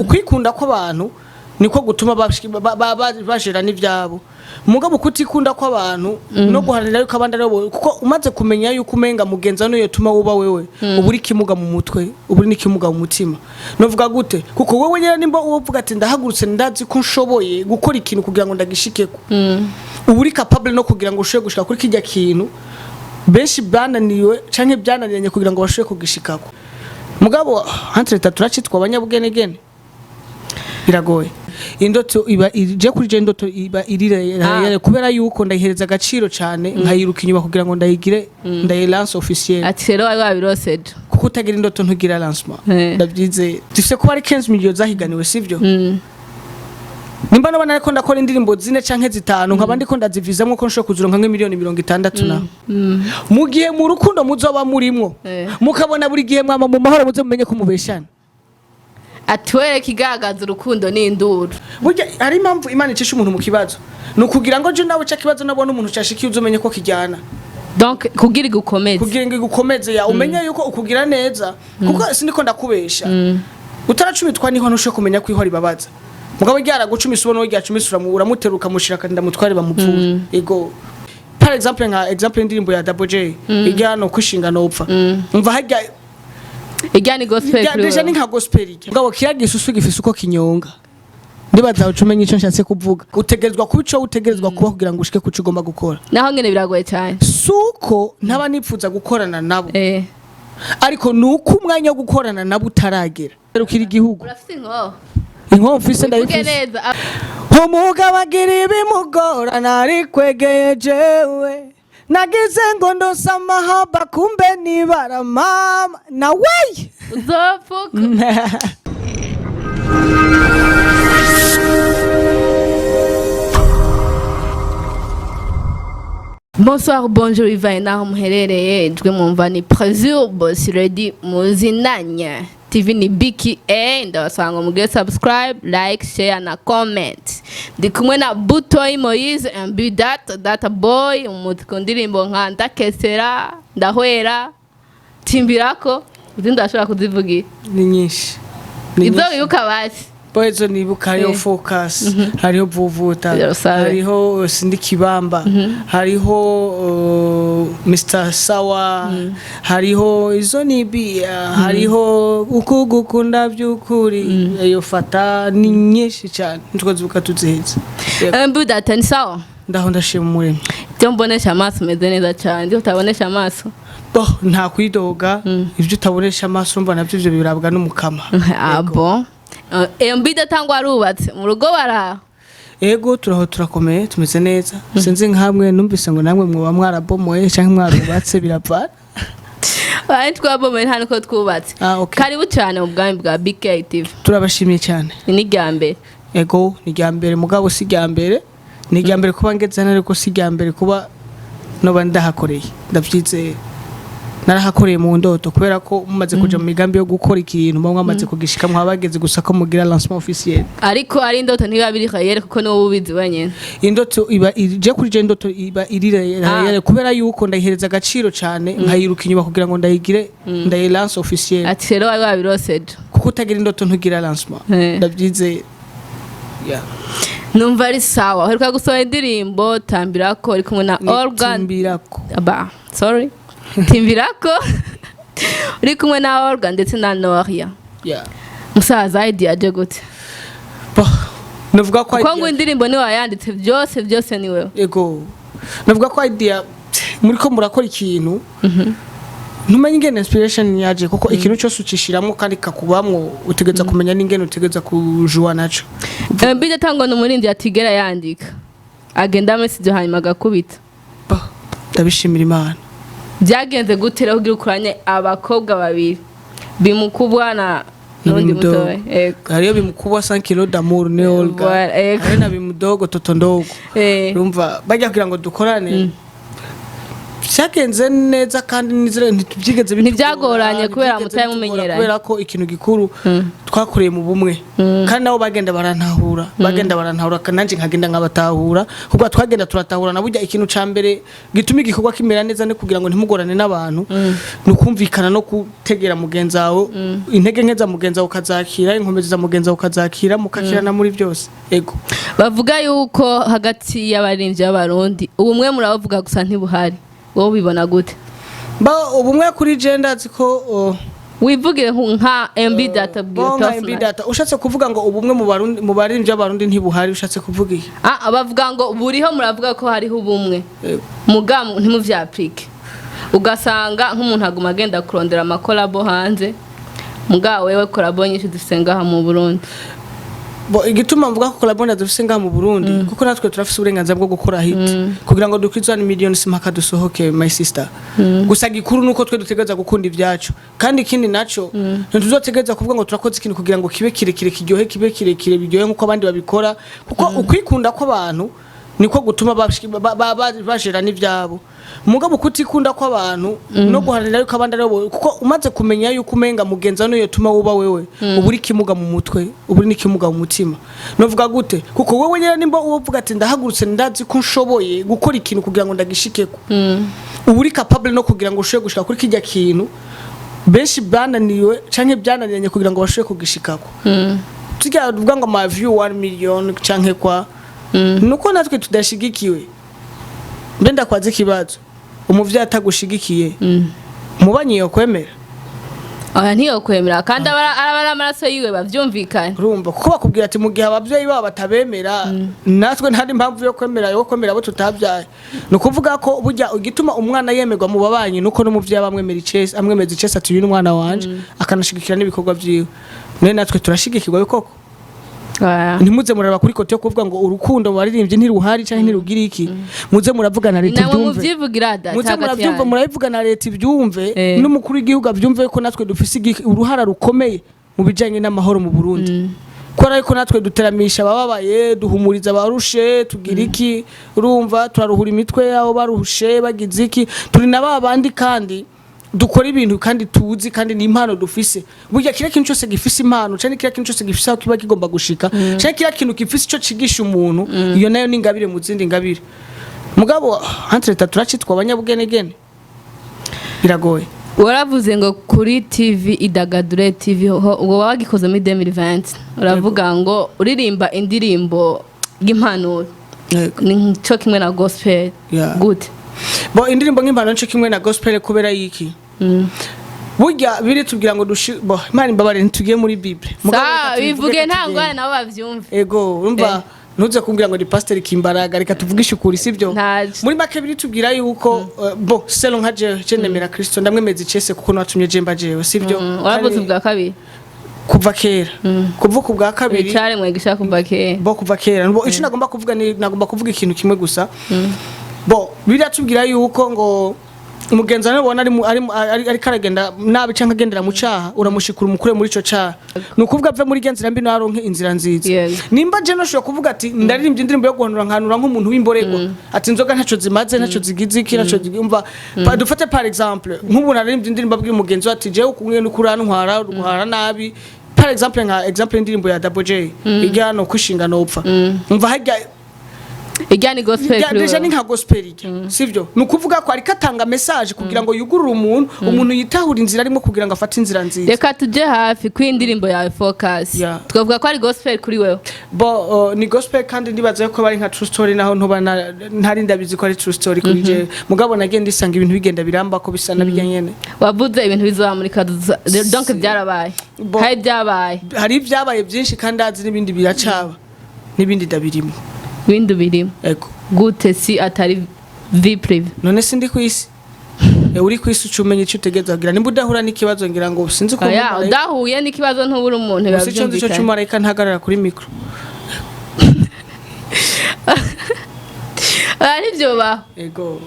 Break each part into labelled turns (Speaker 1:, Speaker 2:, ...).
Speaker 1: Ukwikunda kw'abantu niko gutuma bashira n'ivyabo, mugabo kutikunda kw'abantu no guharanira yuko abandi aribo, kuko umaze kumenya yuko umenga mugenza niyo yotuma wuba wewe, uba uri kimuga mu mutwe, uba uri n'ikimuga mu mutima. Novuga gute? Kuko wewe nyene nimba uvuga ati ndahagurutse, ndazi ko nshoboye gukora ikintu kugira ngo ndagishikeko, uba uri capable no kugira ngo ushobore gushika kuri kirya kintu benshi bananiwe canke byananiranye kugira ngo bashobore kugishikako. Mugabo entre turacitwa abanyabugenegene, biragoye. Indoto iba ije kuri je, indoto iba iri kubera yuko ndayihereza agaciro cyane, nkayiruka inyuma kugira ngo ndayigire, ndayilance officiel.
Speaker 2: Ati rero wari wabirose ejo.
Speaker 1: Kuko utagira indoto ntugira lancement. Ndabyizeye, dufise kuba ari 15 millions zahiganiwe, sivyo? Nimba nabona ariko ndakora indirimbo zine canke zitanu, nkaba ndiko ndazivizamwo ko nshobora kuzironka nk'imiliyoni 60 na mu gihe mu rukundo muzoba murimwo, mukabona buri gihe mwama mu mahoro, muze mumenye ko mubeshana.
Speaker 2: Atwereka igaragaza urukundo n'induru.
Speaker 1: Burya hari impamvu Imana icisha umuntu mu kibazo, ni ukugira ngo je nawe ca kibazo nabona umuntu cashikiye uzomenye ko kijyana.
Speaker 2: Donc kugira igukomeze.
Speaker 1: Kugira ngo igukomeze, ya umenye yuko ukugira neza, kuko siniko ndakubesha, utaracumitwa niho ntushobora kumenya ko ihora ibabaza. Mugabo ryaragucumise, ubona ryacumise, uramuteruka ukamushira akagenda mutware bamuvure. Ego, par exemple nka exemple y'indirimbo ya Double J ijya no kwishinga nopfa, umva harya.
Speaker 2: Ijya ni gospel kuri
Speaker 1: Déjà ni
Speaker 2: wewe.
Speaker 1: nka gospel ijya, mugabo kiriya gisusu gifise uko kinyonga. Ndibaza uca umenya ico nshatse kuvuga. Utegerezwa kuba ico utegerezwa kuba kugira ngo ushike kuco ugomba gukora.
Speaker 2: Naho nyene biragoye cyane.
Speaker 1: Suko ntaba nipfuza gukorana nabo, ariko nuko umwanya wo gukorana nabo utaragera. Serukira igihugu.
Speaker 2: Urafite inkoho?
Speaker 1: Inkoho mfise
Speaker 2: Uvuge
Speaker 1: ndayifise.
Speaker 2: neza.
Speaker 1: Umugabo agira ibimugora, narikwegeye jewe, nagize ngo ndose amahaba, kumbe nibara mama nawe.
Speaker 2: Uzopfuka. Bonsoir, bonjour, bivanye n'aho muherereye. Ijwi mwumva ni Plaisir Boss Ready muzinanye. TV ni BKA, ndabasanga ngo mugire subscribe, like, share na comment. Ndi kumwe na Butoyi Moise MB Data, Data Boy, umuti ku ndirimbo nka Ndakesera, Ndahwera, Timbirako, izindi ndashobora kuzivugira.
Speaker 1: Ni nyinshi. Ni
Speaker 2: Izo
Speaker 1: nyinshi.
Speaker 2: wibuka basi.
Speaker 1: Boys nibuka hariho Focus, hariho Vuvuta,
Speaker 2: Sabe.
Speaker 1: hariho Sindi Kibamba, hariho Mr Sawa, hariho izo nibia, hariho ukugukunda by'ukuri, iyo fata. Ni nyinshi cyane, ntitwazibuka tuziheze. Yego.
Speaker 2: MB Data ni sawa.
Speaker 1: Ndaho ndashima Umuremyi.
Speaker 2: Ibyo mbonesha amaso umeze neza cyane, ibyo utabonesha amaso.
Speaker 1: Bo nta kwidoga, ibyo utabonesha amaso mba nabyo ibyo birabwa n'Umukama.
Speaker 2: Ah bon. MB Data ngo arubatse mu rugo bara.
Speaker 1: Ego, turaho, turakomeye, tumeze neza. Sinzi nkamwe, numvise ngo namwe mwoba mwarabomoye cyangwa mwarubatse, biravana.
Speaker 2: Bari twabomeye, nta niko twubatse.
Speaker 1: Ah, okay.
Speaker 2: Karibu cyane mu bwami bwa BK TV.
Speaker 1: Turabashimiye cyane.
Speaker 2: Ni n'irya mbere.
Speaker 1: Ego, ni irya mbere, mugabo si irya mbere. Ni irya mbere kuba ngeze hano, ariko si irya mbere kuba noba ndahakoreye. Ndabyizeye, narahakoreye mu ndoto, kubera ko mumaze kuja mu migambi yo gukora ikintu, muba mwamaze kugishika, mwabageze gusa ko mugira lancement officiel.
Speaker 2: Ariko ari indoto ntibiba biri réel, kuko niwowe ubizi wenyine.
Speaker 1: Indoto iba ije kuri je, indoto iba iri kubera yuko ndayihereza agaciro cyane, nkayiruka inyuma kugira ngo ndayigire, ndayilance officiel.
Speaker 2: Ati rero wari wabirose ejo.
Speaker 1: Kuko utagira indoto ntugira lancement. Ndabyizeye, yeah.
Speaker 2: Numva ari sawa. Uheruka gusohora indirimbo Tambirako uri kumwe na Olga.
Speaker 1: Timbirako.
Speaker 2: Aba sorry, Timbirako uri kumwe na Olga ndetse na Noria.
Speaker 1: Yeah.
Speaker 2: Musaza, idea yaje gute?
Speaker 1: Bo, navuga ko
Speaker 2: Kuko ngo indirimbo niwe wayanditse, byose byose ni wewe.
Speaker 1: Ego, navuga ko idea, muri ko murakora ikintu ntumenye ingene inspiration yaje, kuko ikintu cyose ucishiramo kandi kakubamwo, utegereza kumenya n'ingene utegereza kujuwa naco.
Speaker 2: MB Data ngo ni umuririmbyi atigera yandika, agenda muri studio hanyuma agakubita.
Speaker 1: Bo, ndabishimira Imana.
Speaker 2: Byagenze gute rero kugira ukoranye abakobwa babiri, Bimukubwa na n'undi
Speaker 1: Bimudogo.
Speaker 2: mutoya? Yego.
Speaker 1: Hariyo Bimukubwa 5 kilo d'amour ne Olga.
Speaker 2: Voilà, yego.
Speaker 1: Hariyo na Bimudogo Toto Ndogo. Urumva bajya kugira ngo dukorane. Byagenze neza kandi nizere ntibyigeze bitugora.
Speaker 2: Ntibyagoranye kubera
Speaker 1: ntibyigeze
Speaker 2: mutari
Speaker 1: bitugora.
Speaker 2: mumenyeranye.
Speaker 1: Kubera ko ikintu gikuru twakoreye mu bumwe, kandi nabo bagenda barantahura, bagenda barantahura, kandi nanjye nkagenda nkabatahura, kuko twagenda turatahura. Na burya ikintu ca mbere gituma igikorwa kimera neza ni kugira ngo ntimugorane n'abantu, ni ukumvikana no gutegera mugenzi wawe. Intege nke za mugenzi wawe ukazakira, inkomezi za mugenzi wawe ukazakira, mukakirana muri byose, ego.
Speaker 2: Bavuga yuko hagati y'abaririmbyi b'Abarundi ubumwe murabuvuga gusa ntibuhari. Wowe ubibona gute?
Speaker 1: Ba, ubumwe kuri je ndazi ko oh,
Speaker 2: Wivugire nka MB Data bwira
Speaker 1: Bon, nka
Speaker 2: personal.
Speaker 1: MB Data, ushatse kuvuga ngo ubumwe mu Barundi, mu baririmbyi b'Abarundi ntibuhari, ushatse kuvuga iki?
Speaker 2: Ah, bavuga ngo buriho, muravuga ko hariho ubumwe,
Speaker 1: Yego.
Speaker 2: muga ntimuvyapplique. Ugasanga nk'umuntu aguma agenda kurondera amacollabo hanze, muga wewe collabo nyinshi dufise ngaha mu Burundi.
Speaker 1: Bo, igituma mvuga ko collabo dufise ngaha mu Burundi, kuko natwe turafise uburenganzira bwo gukora hit kugira ngo dukwize 1 million, simpaka dusohoke, my sister. Gusa gikuru nuko twe dutegereza gukunda ibyacu, kandi ikindi naco ntituzotegereza kuvuga ngo turakoze ikintu kugira ngo kibe kirekire, kiryohe, kibe kirekire, biryohe nkuko abandi babikora, kuko ukwikunda kw'abantu niko gutuma bajera n'ivyabo. Mugabo kutikunda kw'abantu no guharanira yuko abandi aribo, kuko umaze kumenya yuko umenga mugenzi wawe niyo yotuma uba wewe, uba uri kimuga mu mutwe, uba uri n'ikimuga mu mutima. Novuga gute? Kuko wewe nyene nimba uvuga ati ndahagurutse, ndazi ko nshoboye gukora ikintu kugira ngo ndagishikeko, uba uri capable no kugira ngo ushobore gushika kuri kirya kintu benshi bananiwe canke byananiranye kugira ngo bashobore kugishikako. Turya tuvuga ngo ama view 1 million canke kwa nuko natwe tudashigikiwe. Mbe ndakwaza ikibazo: umuvyeyi atagushigikiye, umubanyi yokwemera?
Speaker 2: Oya, ntiyokwemera, kandi aba ari amaraso yiwe, bavyumvikane.
Speaker 1: Urumva, kuko bakubwira ati mu gihe ababyeyi babo batabemera, natwe nta mpamvu yo kwemera abo tutabyaye. Ni ukuvuga ko burya igituma umwana yemerwa mu babanyi nuko n'umuvyeyi aba amwemera icese, amwemeza icese ati uyu ni umwana wanje, akanashigikira n'ibikorwa vyiwe. None natwe turashigikirwa bikoko?
Speaker 2: Oya.
Speaker 1: Ntimuze muraba kuri côté yo kuvuga ngo urukundo mu baririmbyi ntiruhari canke ntirugira iki. Muze muravuga na leta
Speaker 2: Namwe
Speaker 1: ibyumve.
Speaker 2: muvyivugira Data
Speaker 1: Muze
Speaker 2: hagati
Speaker 1: murabyumva,
Speaker 2: yanyu.
Speaker 1: murabivuga na leta ibyumve, n'umukuru w'igihugu abyumve ko natwe dufise uruhara rukomeye mu bijanye n'amahoro mu Burundi, kubera yuko natwe duteramisha abababaye, duhumuriza abarushe, tugira iki, urumva, turaruhura imitwe yabo baruhushe bagize iki. Turi na ba bandi kandi dukora ibintu kandi tuzi, kandi ni impano dufise. Burya kiriya kintu cyose gifise impano, canke kiriya kintu cyose gifise aho kiba kigomba gushika, canke kiriya kintu gifise ico cigisha umuntu, iyo nayo ni ingabire mu zindi ngabire. Mugabo entre leta turacitwa abanyabugenegene, biragoye.
Speaker 2: Waravuze ngo kuri TV Idagadure TV ho ubwo wagikoze muri 2020, uravuga ngo uririmba indirimbo y'impanuro ni cyo kimwe na gospel. Gute?
Speaker 1: Bo, indirimbo nk'impano nico kimwe na gospel kubera yiki? Burya biri tubwira ngo dushi, bo, Imana imbabare, ntitugiye muri Bible. Mugabo reka
Speaker 2: Sa
Speaker 1: tubivuge,
Speaker 2: bivuge
Speaker 1: reka
Speaker 2: nta
Speaker 1: tugende.
Speaker 2: ngorane, nabo bavyumve.
Speaker 1: Ego, urumva, ntuze kumbwira ngo ni pasiteri Kimbaraga, reka tuvugishe ukuri, sibyo?
Speaker 2: Ntaje.
Speaker 1: Muri make biri tubwira yuko bo selon nka jewe, je nemera Kristo, ndamwemeza icese kuko natumye je mba jewe, sibyo?
Speaker 2: Waravuze
Speaker 1: Kandi
Speaker 2: ubwa kabiri.
Speaker 1: Kuva kera, kuvuka ubwa kabiri.
Speaker 2: Icare mwigisha kuva kera.
Speaker 1: Bo, kuva kera. Bo, ico nagomba kuvuga ni nagomba kuvuga ikintu kimwe gusa. Bo, biratubwira yuko ngo umugenzi wawe ubona ariko aragenda nabi canke agendera mu caha, uramushikura umukure muri ico caha, ni ukuvuga ave muri rya nzira mbi naronke inzira nziza. Nimba je noshobora kuvuga ati ndaririmbye indirimbo yo guhanura, nkanura nk'umuntu w'imboregwa ati inzoga ntaco zimaze, ntaco zigize iki, ntaco zigumva. Dufate par exemple nk'ubu naririmbye indirimbo abwira umugenzi we ati jewe ukumwe nuko urantwara urwara nabi, par exemple nka exemple indirimbo ya Double J ijya no kwishinga nopfa, umva harya.
Speaker 2: Ijya ni gospel kuri
Speaker 1: Déjà ni
Speaker 2: wewe.
Speaker 1: nka gospel ijya, sivyo? Ni ukuvuga ko ariko atanga message kugira ngo yugurure umuntu yitahure inzira arimo kugira ngo afate inzira nziza.
Speaker 2: Reka tujye hafi kuri indirimbo yawe Focus. Twavuga ko ari gospel kuri wewe?
Speaker 1: Bo, ni gospel, kandi ndibaza ko bari nka true story, naho ntoba ntari ndabizi ko ari true story kuri je, mugabo nagiye ndisanga ibintu bigenda biramba ko bisa na bijya nyene.
Speaker 2: Wavuze ibintu bizoba muri kazoza, donc byarabaye? Hari byabaye?
Speaker 1: Hari ibyabaye byinshi, kandi hazi n'ibindi biracaba, n'ibindi ndabirimo.
Speaker 2: Ibindi birimo?
Speaker 1: Ego.
Speaker 2: Gute si atari vie privée?
Speaker 1: None sindi ku isi? Uri ku isi uca umenya icyo utegereza kugira nimba udahura n'ikibazo, ngira ngo sinzi ko
Speaker 2: Oya, udahuye n'ikibazo ntubura umuntu, biba
Speaker 1: gusa icyo nzi cyo
Speaker 2: byumvikanye.
Speaker 1: Cy'umumarayika ntahagarara kuri mikoro.
Speaker 2: Oya, ntivyo baho.
Speaker 1: Ego.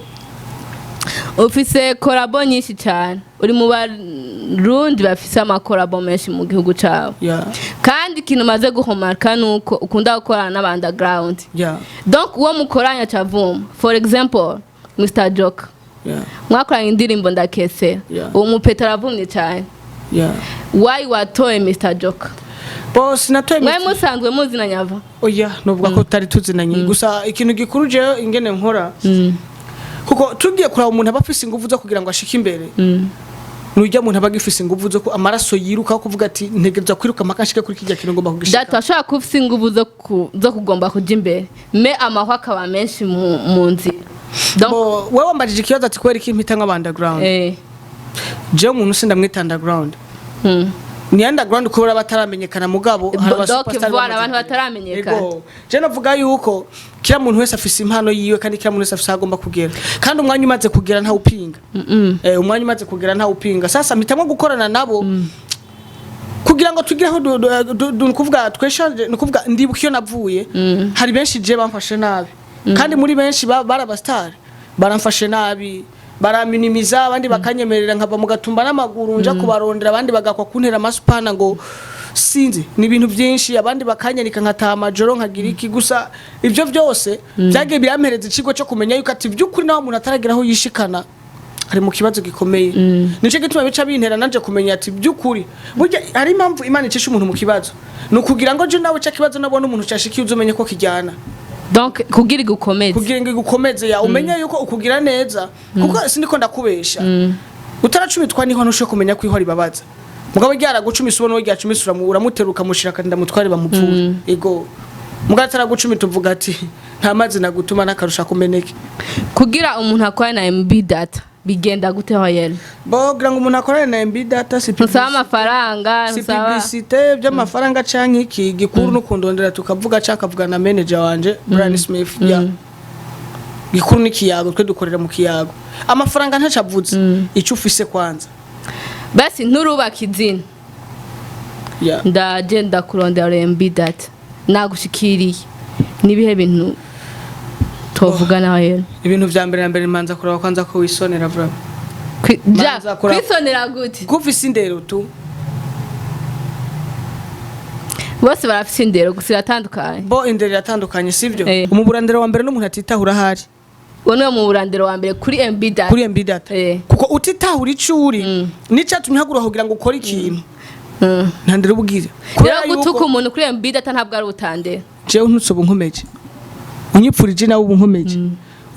Speaker 2: Ufise collabo nyinshi cyane, uri mu Barundi bafise amacollabo menshi mu gihugu cabo. Kandi ikintu umaze guhomarka ni uko ukunda gukorana n'aba underground. Donc uwo mukoranya cavuma, for example Mr Joker.
Speaker 1: Yeah.
Speaker 2: Mwakoranye indirimbo Ndakesera.
Speaker 1: Yeah.
Speaker 2: Uwo mupeta aravumye cyane.
Speaker 1: Yeah.
Speaker 2: Why watoye Mr Joker?
Speaker 1: Bo sinatoye.
Speaker 2: Mwe musanzwe muzi nyava?
Speaker 1: Oya, novuga ko tutari tuzinanye. Gusa ikintu gikuru, jewe ingene nkora, kuko tugiye kuraba umuntu aba afise inguvu zo kugira ngo ashike imbere, nujya muntu aba agifise inguvu zo amaraso yiruka, kuvuga ati ntegereza kwiruka mpaka nshike kuri kijya kintu ngomba kugishika.
Speaker 2: Data ashobora kuba ufise inguvu zo kugomba kuja imbere, mais amahwa akaba menshi mu nzira. Donc,
Speaker 1: Bo wewe wambajije ikibazo ati kubera iki mpita nk'aba underground. Jewe umuntu sindamwita underground. Ni underground kubera bataramenyekana, mugabo hari aba
Speaker 2: Donc,
Speaker 1: superstar
Speaker 2: voilà,
Speaker 1: bamaze
Speaker 2: abantu
Speaker 1: kugera.
Speaker 2: bataramenyekana.
Speaker 1: Ego. Je navuga yuko kila muntu wese afise impano yiwe, kandi kila muntu wese afise aho agomba kugera, kandi umwanya umaze kugera ntawupinga. Umwanya umaze kugera ntawupinga. Sasa mpitamo gukorana nabo kugira ngo tugire aho nukuvuga tweshaje, nukuvuga ndibuka iyo navuye. Hari benshi je bamfashe nabi, kandi muri benshi bari abastar baramfashe nabi, baraminimiza, abandi bakanyemerera nkava mu Gatumba n'amaguru nja kubarondera, abandi bagakwa kuntera amasupana ngo sinzi ni ibintu byinshi, abandi bakanyereka nkataha amajoro nkagira iki. Gusa ibyo byose byagiye birampereza ikigo cyo kumenya yuko ati by'ukuri naho umuntu ataragera aho yishikana ari mu kibazo gikomeye. Nico gituma bica bintera nanje kumenya ati by'ukuri burya hari impamvu Imana icisha umuntu mu kibazo, ni ukugira ngo je nawe ca kibazo nabona umuntu cashikiye uzomenye ko kijyana.
Speaker 2: Donc kugira igukomeze.
Speaker 1: Kugira ngo igukomeze, ya umenye yuko ukugira neza, kuko sindiko ndakubesha, utaracumitwa niho ntushobora kumenya ko ihora ibabaza. Mugabo ryaragucumise, ubona uwo ryacumise, uramuteruka ukamushira akagenda mutware bamupfure. Ego, mugabo ataragucumita uvuga ati nta mazi nagutuma n'akarusha kumeneke.
Speaker 2: Kugira umuntu akorane na MB Data bigenda gute hoyel?
Speaker 1: Bo kugira ngo umuntu akorane na MB Data si
Speaker 2: Ntusaba amafaranga?
Speaker 1: si
Speaker 2: Ntusaba
Speaker 1: publicité by'amafaranga canke iki. Gikuru no kundondera tukavuga, canke akavuga na manager wanje Brian Smith. Ya, gikuru ni kiyago, twe dukorera mu kiyago, amafaranga ntaco avuze, ico ufise kwanza.
Speaker 2: Basi nturubaka izina.
Speaker 1: Ya.
Speaker 2: Ndaje ndakurondera MB Data, nagushikiriye, nibihe bintu tovugana hoyel?
Speaker 1: Ibintu vya mbere na mbere, manza kuraba kwanza ko wisonera vraiment.
Speaker 2: Ja.
Speaker 1: Manza kuraba.
Speaker 2: Kwisonera gute?
Speaker 1: Ko ufise indero tu.
Speaker 2: Bose barafise indero, gusa iratandukanye.
Speaker 1: Bo indero iratandukanye, sivyo?
Speaker 2: Eh.
Speaker 1: Umuburandero wa mbere n'umuntu atitahura ahari.
Speaker 2: Uwo niwo mu burandero wa mbere kuri MB Data.
Speaker 1: Kuri MB Data. Kuko utitahura ico uri n'icatumye haguruka kugira ngo ukore ikintu, nta ndero ubwira.
Speaker 2: Rero gutuka umuntu kuri MB Data ntabwo ari ubutandero.
Speaker 1: Jewe ntutse ubu nkomeje, unyipfurije nawe ubu nkomeje,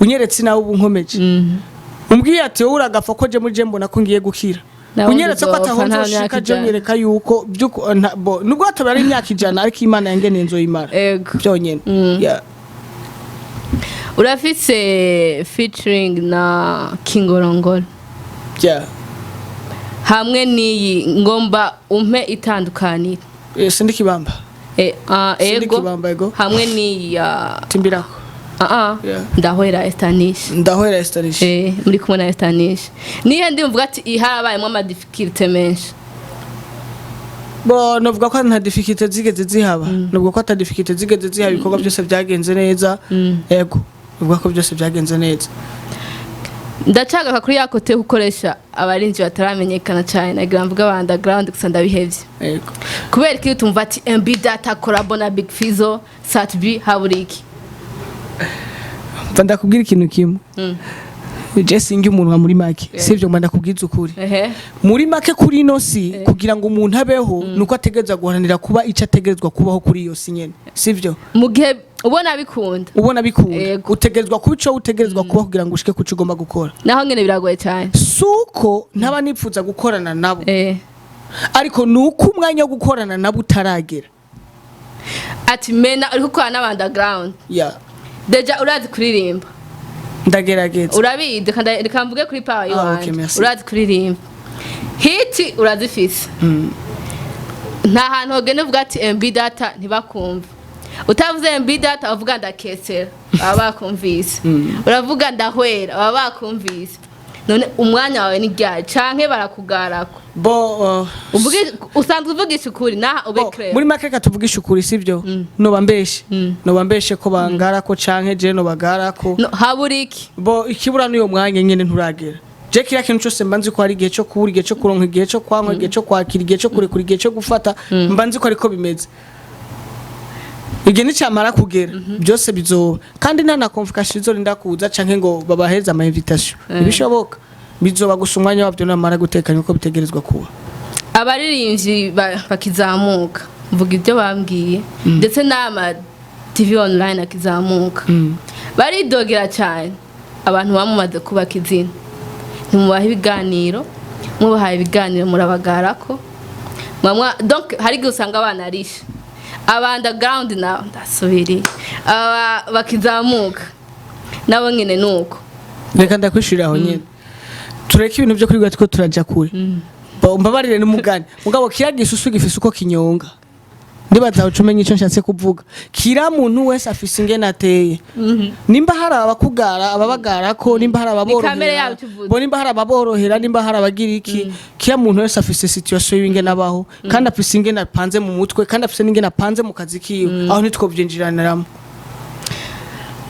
Speaker 1: unyeretse nawe ubu nkomeje, umbwiye ati wowe uragapfa ko je muri je mbona ko ngiye gukira,
Speaker 2: Nawe
Speaker 1: unyeretse ko
Speaker 2: uzopfa
Speaker 1: ataho
Speaker 2: nta
Speaker 1: nzoshika,
Speaker 2: myaka
Speaker 1: je
Speaker 2: 100.
Speaker 1: nyereka yuko bo nubwo hataba ari imyaka 100, ariko Imana yangeneye nzoyimara. Byonyene. Yeah.
Speaker 2: Urafise featuring na Kingorongoro
Speaker 1: Yeah.
Speaker 2: hamwe n'iyi ngomba umpe itandukaniro.
Speaker 1: Sindi kibamba. Sindi
Speaker 2: Ego.
Speaker 1: Kibamba, ego.
Speaker 2: Hamwe n'iyi ya
Speaker 1: Timbirako. Yeah.
Speaker 2: Ndahwera Estanish.
Speaker 1: Ndahwera Estanish.
Speaker 2: Muri kumwe na Estanish, nihe ndi mvuga ati iyi harabayemo ama difficulté menshi?
Speaker 1: Bo novuga ko nta difficulté zigeze zihaba, novuga ko ata difficulté zigeze zihaba, ibikorwa byose byagenze neza. Ego, novuga ko byose byagenze neza.
Speaker 2: Ndacagaruka kuri ya côté yo gukoresha abarinzi bataramenyekana cyane, nagira mvuga aba underground, gusa ndabihevye.
Speaker 1: Ego.
Speaker 2: Kubera iki tumva ati MB Data collabo na Big Fizzo, Sat B, habura iki?
Speaker 1: Mva ndakubwira ikintu kimwe, je sinjye umunwa muri make, sivyo? Mba ndakubwiza ukuri. Muri make, kuri ino si, kugira ngo umuntu abeho nuko ategerezwa guharanira kuba icyo ategerezwa kubaho kuri iyo si nyene, sivyo?
Speaker 2: Mu gihe ubona bikunda.
Speaker 1: Ubona bikunda.
Speaker 2: Yego.
Speaker 1: Utegerezwa kuba ico utegerezwa kuba kugira ngo ushike kuco ugomba gukora.
Speaker 2: Naho nyene biragoye cyane.
Speaker 1: Suko ntaba nipfuza gukorana nabo, ariko nuko umwanya wo gukorana nabo utaragera.
Speaker 2: Ati mena uri gukorana n'aba underground.
Speaker 1: Ya.
Speaker 2: Déjà urazi kuririmba?
Speaker 1: Ndagerageza.
Speaker 2: Urabizi, reka mvuge kuri power
Speaker 1: Ah,
Speaker 2: iwanje.
Speaker 1: okay, merci.
Speaker 2: Urazi kuririmba, hit urazifise, nta hantu hogenda uvuga ati MB Data ntibakumva. Utavuze MB Data, uvuga Ndakesera baba bakumvise, uravuga Ndahwera baba bakumvise. None umwanya wawe ni ryari, canke barakugarako?
Speaker 1: Bo
Speaker 2: Uvuge, usanzwe uvugisha ukuri naha ube
Speaker 1: bo,
Speaker 2: clair.
Speaker 1: Muri make reka tuvugishe ukuri, sivyo? Noba mbeshe, noba mbeshe ko bangarako canke je nobagarako.
Speaker 2: No, habura iki?
Speaker 1: Bo ikibura n'uyo mwanya nyene nturagera. Je kiriya kintu cyose mba nzi ko hari igihe cyo kubura, igihe cyo kuronka, igihe cyo kwanywa, igihe cyo kwakira, igihe cyo kurekura, igihe cyo gufata. Mba nzi ko ariko bimeze. Igihe nicamara kugera, byose bizoba, kandi nta na convocation izorinda kuza canke ngo babaheze ama invitation. Ibishoboka bizoba gusa umwanya wabyo namara gutekanya uko bitegerezwa kuba.
Speaker 2: Abaririmbyi bakizamuka, mvuga ibyo bambwiye, ndetse n'ama TV online akizamuka, baridogera cyane abantu bamumaze kubaka izina. Ntimubaha ibiganiro, mubahaye ibiganiro murabagarako. Donc hari igihe usanga abana arisha aba underground, nawe ndasubiriye, aba bakizamuka nabo nyine nuko.
Speaker 1: Reka ndakwishurira aho nyene, tureke ibintu byo kuri two turaja kure. Mbabarire n'umugani, mugabo kiriya gisusu gifise uko kinyonga. Ndibaza uca umenya ico nshatse kuvuga. Kira muntu wese afise ingene ateye. Nimba hari abakugara, ababagarako, nimba hari
Speaker 2: Ni kamere
Speaker 1: ababorohera,
Speaker 2: yabo tuvuze.
Speaker 1: bo nimba hari ababorohera, nimba hari abagira iki, kira muntu wese afise situation y'ingene abaho, kandi afise ingene apanze mu mutwe, kandi afise n'ingene apanze mu kazi kiwe. Aho ntitwovyinjiraniramo.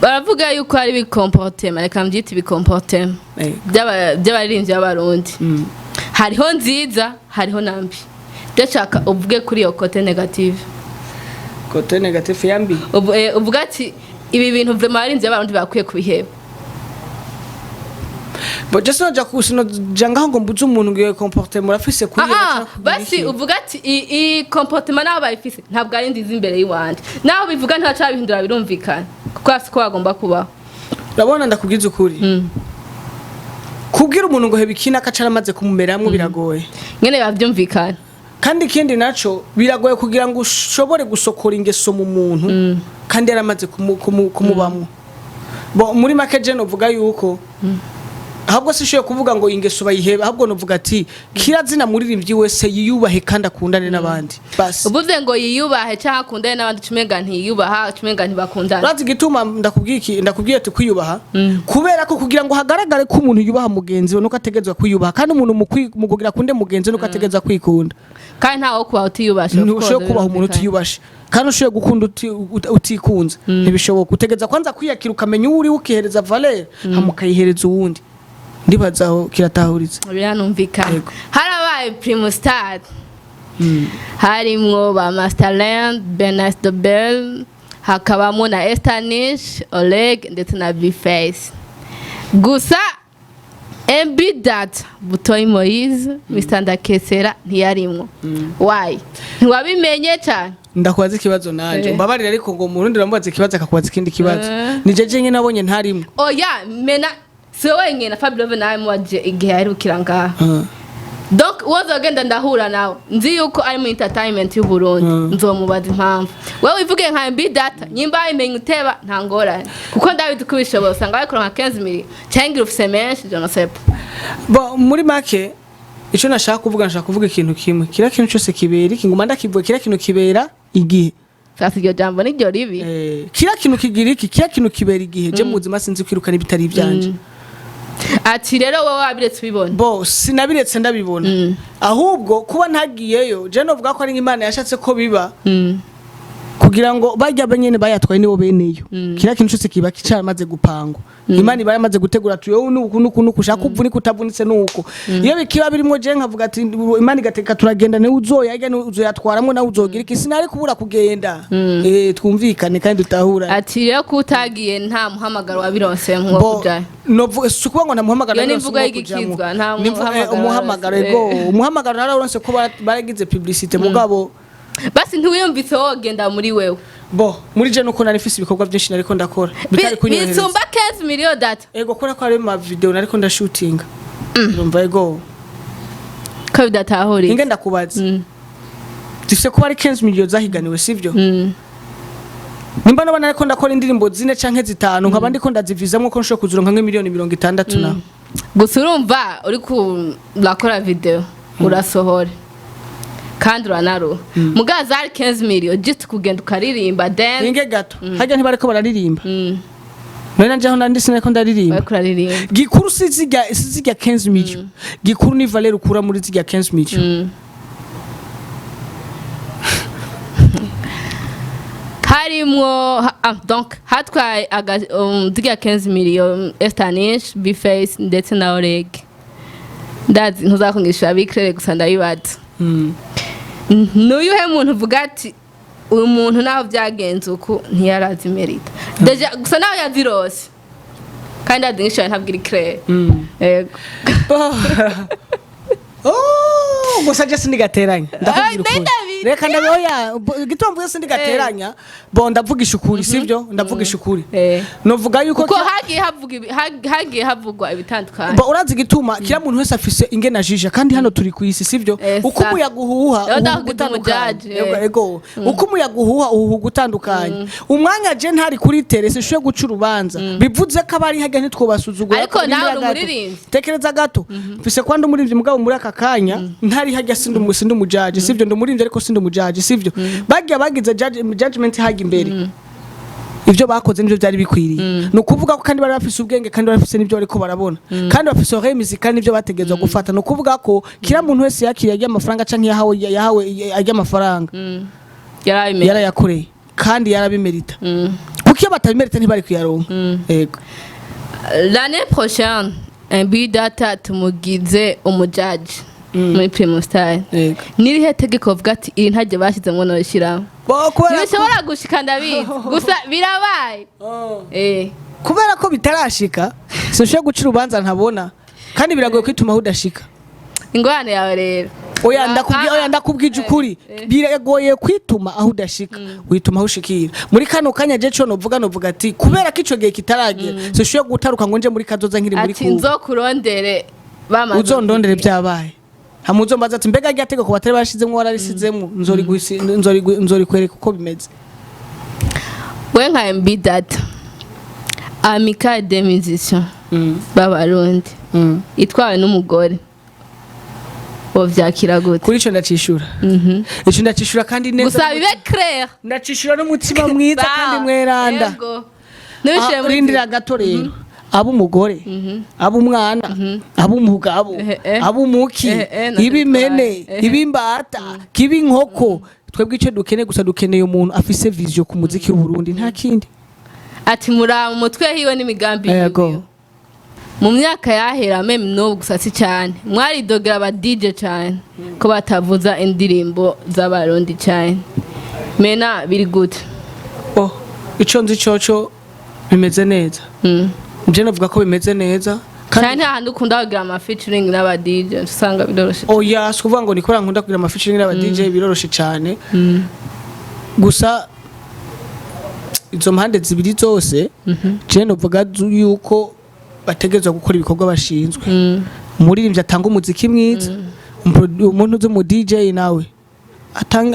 Speaker 2: Baravuga yuko hari ibi comportement, reka mbyite ibi comportement by'abaririmbyi b'Abarundi. Hariho nziza, hariho na mbi. Ndashaka uvuge kuri iyo côté négative.
Speaker 1: Côté négative yambi?
Speaker 2: Uvuga ati ibi bintu vraiment abaririmbyi b'Abarundi bakwiye kubiheba.
Speaker 1: Bo je sinoja sinoja ngaho ngo mbuze umuntu ngo iyo comportement urafise kuri iyo
Speaker 2: Ah,
Speaker 1: canke kugira
Speaker 2: basi
Speaker 1: iki.
Speaker 2: uvuga ati iyi comportement naho bayifise ntabwo ari nziza imbere y'iwanje, naho bivuga ntacabihindura, birumvikana kuko hasi ko bagomba kubaho.
Speaker 1: Urabona, ndakubwiza ukuri, kubwira umuntu ngo heba iki n'akaca aramaze kumumeramwo biragoye.
Speaker 2: Nyene bavyumvikana.
Speaker 1: Kandi ikindi naco, biragoye kugira ngo ushobore gusokora ingeso mu muntu kandi yaramaze kumubamwo. Bo muri make je novuga yuko ahubwo sishoboye kuvuga ngo ingeso bayihebe, ahubwo novuga ati kirazina muririmbyi wese yiyubahe kandi akundane n'abandi, basi.
Speaker 2: Uvuze ngo yiyubahe cyangwa akundane n'abandi, ucumenga ntiyubaha, ucumenga ntibakundana.
Speaker 1: Urazi igituma ndakubwiye iki? Ndakubwiye ati kwiyubaha, kubera ko kugira ngo hagaragare ko umuntu yubaha mugenzi we nuko ategerezwa kwiyubaha, kandi umuntu mu kugira akunde mugenzi we nuko ategerezwa kwikunda.
Speaker 2: Kandi ntawe wo kubaha utiyubashe, of course,
Speaker 1: Ntushoboye kubaha umuntu
Speaker 2: birumvikana.
Speaker 1: utiyubashe, kandi ushoboye gukunda utikunze ntibishoboka. Utegereza kwanza kwiyakira, ukamenya uwo uri, ukihereza valeur, hama ukayihereza uwundi. Ndibaza aho kiratahuritse.
Speaker 2: Biranumvikana.
Speaker 1: Yego.
Speaker 2: Harabaye Primustar, harimwo ba Masterland, Benas Dobel, hakabamo na Estanish, Oleg ndetse na Bface. Gusa MB Data, Butoyi Moise, Mr Ndakesera ntiyarimwo. Why? Ntiwabimenye cyane?
Speaker 1: Ndakubaza ikibazo nanje. Mbabarira, ariko ngo mu rundi uramubaza ikibazo akakubaza ikindi kibazo. Ni jeje nyine nabonye ntarimwo.
Speaker 2: Oya, mena si wowe wenyine, na Fabio nawe muwaje igihe yaherukira ngaha. Donc uwo nzogenda ndahura nawe, nzi yuko ari mu entertainment y'u Burundi, nzomubaza impamvu. Wewe wivuge nka MB Data, nyimba wabimenye uteba, nta ngorane, kuko ndabizi ko ubishoboye. Usanga babikora nka 15 millions cyangwa ufise menshi, je ne sais pas.
Speaker 1: Bo muri make icyo nashaka kuvuga, nashaka kuvuga ikintu kimwe: kiriya kintu cyose kibera iki, nguma ndakivuga, kiriya kintu kibera igihe.
Speaker 2: Sasa iryo jambo niryo ribi.
Speaker 1: Kiriya kintu kigira iki, kiriya kintu kibera igihe. Je mu buzima sinzi kwirukana ibitari ibyanje.
Speaker 2: Ati rero wowe wabiretse ubibona?
Speaker 1: Bo sinabiretse ndabibona, ahubwo kuba ntagiyeyo, je novuga ko ari nk'Imana yashatse ko biba kugira ngo bajya benyene bayatwaye nibo beneyo. Kiriya kintu cyose kiba cyaramaze gupangwa, Imana iba yamaze gutegura ati wowe nuku nuku nuku, ushaka uvunika utavunitse nuko. Iyo bikiba birimo, je nkavuga ati Imana igateka turagenda, niwe uzoyarya, niwe uzoyatwaramwo, nawe uzogira iki, sinari kubura kugenda. Twumvikane kandi dutahura.
Speaker 2: Ati rero ko utagiye nta muhamagaro wabironse nko
Speaker 1: Bo,
Speaker 2: kujayo?
Speaker 1: Novuga si ukuvuga ngo nta muhamagaro
Speaker 2: Iyo ni
Speaker 1: naronse
Speaker 2: imvugo
Speaker 1: nko
Speaker 2: y'igikizwa,
Speaker 1: kujamwo.
Speaker 2: nta
Speaker 1: Ni
Speaker 2: muhamagaro
Speaker 1: umuhamagaro
Speaker 2: waronse.
Speaker 1: Ego, umuhamagaro nararonse ko baragize publicité, mugabo
Speaker 2: Basi ntiwiyumvise wogenda muri wewe?
Speaker 1: Bo muri je nuko nari mfise ibikorwa byinshi nariko ndakora bitari kunyohereza.
Speaker 2: Bisumba 15 millions, Data?
Speaker 1: Ego, kubera ko hari ma video nariko ndashutinga, urumva, ego.
Speaker 2: Ko bidatahuriye.
Speaker 1: Inge ndakubaza, zifise kuba ari 15 millions zahiganiwe, sivyo? Nimba naba nariko ndakora indirimbo zine canke zitanu, nkaba ndiko ndazivizamwo ko nshobora kuzironka nk'imiliyoni 60 naho.
Speaker 2: Gusa urumva uri kurakora video, urasohora kandi uranaruha, muga zari 15 millions just kugenda ukaririmba, then
Speaker 1: Inge gato, harya ntibariko bararirimba? None nanje aho nandi sinariko ndaririmba?
Speaker 2: Bariko uraririmba.
Speaker 1: Gikuru si zirya 15 millions, gikuru ni valeur ukura muri zirya 15 millions.
Speaker 2: Harimwo donc hatwaye zirya 15 millions Estanish, Bface ndetse na Oleg. Ndazi ntuzakungisha bikirere, gusa ndabibaza. Nuyuhe muntu uvuga ati Uyu muntu naho byagenze uku, ntiyarazi merita déjà, gusa naho yazirose kandi azi nk'ishoya ntabwo iri clair. Yego.
Speaker 1: Oh, gusa je sindigateranya, ndakubwira
Speaker 2: Ay,
Speaker 1: ukuri.
Speaker 2: ndabizi.
Speaker 1: Reka ndabe, oya, gituma mvuze sindigateranya, bo ndavugisha ukuri, sivyo? Ndavugisha ukuri. Novuga yuko
Speaker 2: Kuko hagiye havuga hagiye havugwa ibitandukanye.
Speaker 1: Ba, urazi igituma kila muntu wese afise ingene ajija, kandi hano turi ku isi, sivyo? Uko umuyaga uhuha,
Speaker 2: Rero
Speaker 1: uhuha
Speaker 2: ndakugize
Speaker 1: ugutandukanye.
Speaker 2: umujaji,
Speaker 1: Ego, ego. Uko umuyaga uhuha, uhuha ugutandukanye. Umwanya je ntari kuri terrain, sinshobora guca urubanza, bivuze ko abari hajya ntitwobasuzugura.
Speaker 2: Ariko nawe uri
Speaker 1: Rindira gato.
Speaker 2: umuririmbyi.
Speaker 1: Tekereza gato, mfise kwa ndi umuririmbyi, mugabo muri aka kanya ntari hajya sindi umujaji, sivyo? Ndi umuririmbyi ariko sindi umujaji, sivyo? Bagiye bagize judgment hajya imbere, ibyo bakoze nibyo byari bikwiriye. Ni ukuvuga ko kandi bari bafise ubwenge, kandi bari bafise n'ibyo bariko barabona, kandi bafise oreille musicale n'ibyo bategerezwa gufata. Ni ukuvuga ko kila muntu wese yakiriye ajya amafaranga canke yahawe ajya amafaranga,
Speaker 2: Yarabimenye.
Speaker 1: yarayakoreye kandi yarabimerita, kuko iyo batabimerita ntibari kuyaronka. Yego.
Speaker 2: L'année prochaine, MB Data tumugize umujaji muri Primus Style.
Speaker 1: Yego.
Speaker 2: Nirihe tegeko uvuga ati iri ntaryo bashyizemo norishyiraho?
Speaker 1: Bo, kubera ko-
Speaker 2: Ntibishobora gushika, ndabizi, gusa birabaye.
Speaker 1: Oh.
Speaker 2: Eh.
Speaker 1: Kubera ko bitarashika, sinshobora guca urubanza ntabona, kandi biragoye kwituma aho udashika.
Speaker 2: Ingorane yawe rero.
Speaker 1: Oya, ndakubwiye, oya, ndakubwije ukuri, biragoye kwituma aho udashika, wituma aho ushikira. Muri kano kanya je co novuga ati kubera ko ico gihe kitaragera, sinshobora gutaruka ngo nje muri kazoza nkiri muri
Speaker 2: Ati
Speaker 1: kuba.
Speaker 2: Nzokurondere bamaze
Speaker 1: Uzondondere byabaye, hama uzombaza ati mbega rya tegeko batari bashizemwo wararisizemwo, nzorikwereka uko bimeze.
Speaker 2: We nka MB Data, Amicale des musiciens b'Abarundi itwawe n'umugore, wovyakira gute?
Speaker 1: Kuri ico ndacishura, ico ndacishura kandi neza.
Speaker 2: Gusa bibe clair.
Speaker 1: Ndacishura n'umutima mwiza kandi mweranda.
Speaker 2: Yego. Ntibishire
Speaker 1: Ah,
Speaker 2: muri
Speaker 1: rindira gato rero, aba umugore, aba umwana, aba umugabo, aba umuki,
Speaker 2: natwe
Speaker 1: iba impene,
Speaker 2: twari.
Speaker 1: iba imbata, kiba inkoko, twebwe icyo dukeneye gusa, dukeneye umuntu afise vision ku muziki w'Uburundi, nta kindi.
Speaker 2: Ati muraba mu mutwe hiwe n'imigambi
Speaker 1: Yego.
Speaker 2: yiwe. Mu myaka yahera, même n'ubu gusa si cyane, mwaridogera aba DJ cyane ko batavuza indirimbo z'Abarundi cyane. Mena biri gute?
Speaker 1: Oh, ico nzi coco bimeze neza. Nje navuga ko bimeze neza.
Speaker 2: Cyane
Speaker 1: Kandi
Speaker 2: nta hantu ukunda kugira ama featuring n'aba DJ, usanga biroroshye?
Speaker 1: Oya, si ukuvuga ngo ni kubera nkunda kugira ama featuring n'aba DJ biroroshe cyane. Gusa izo mpande zibiri zose, je novuga yuko bategerezwa gukora ibikorwa bashinzwe. Umuririmbyi atanga umuziki mwiza, umuntu uzi mu DJ nawe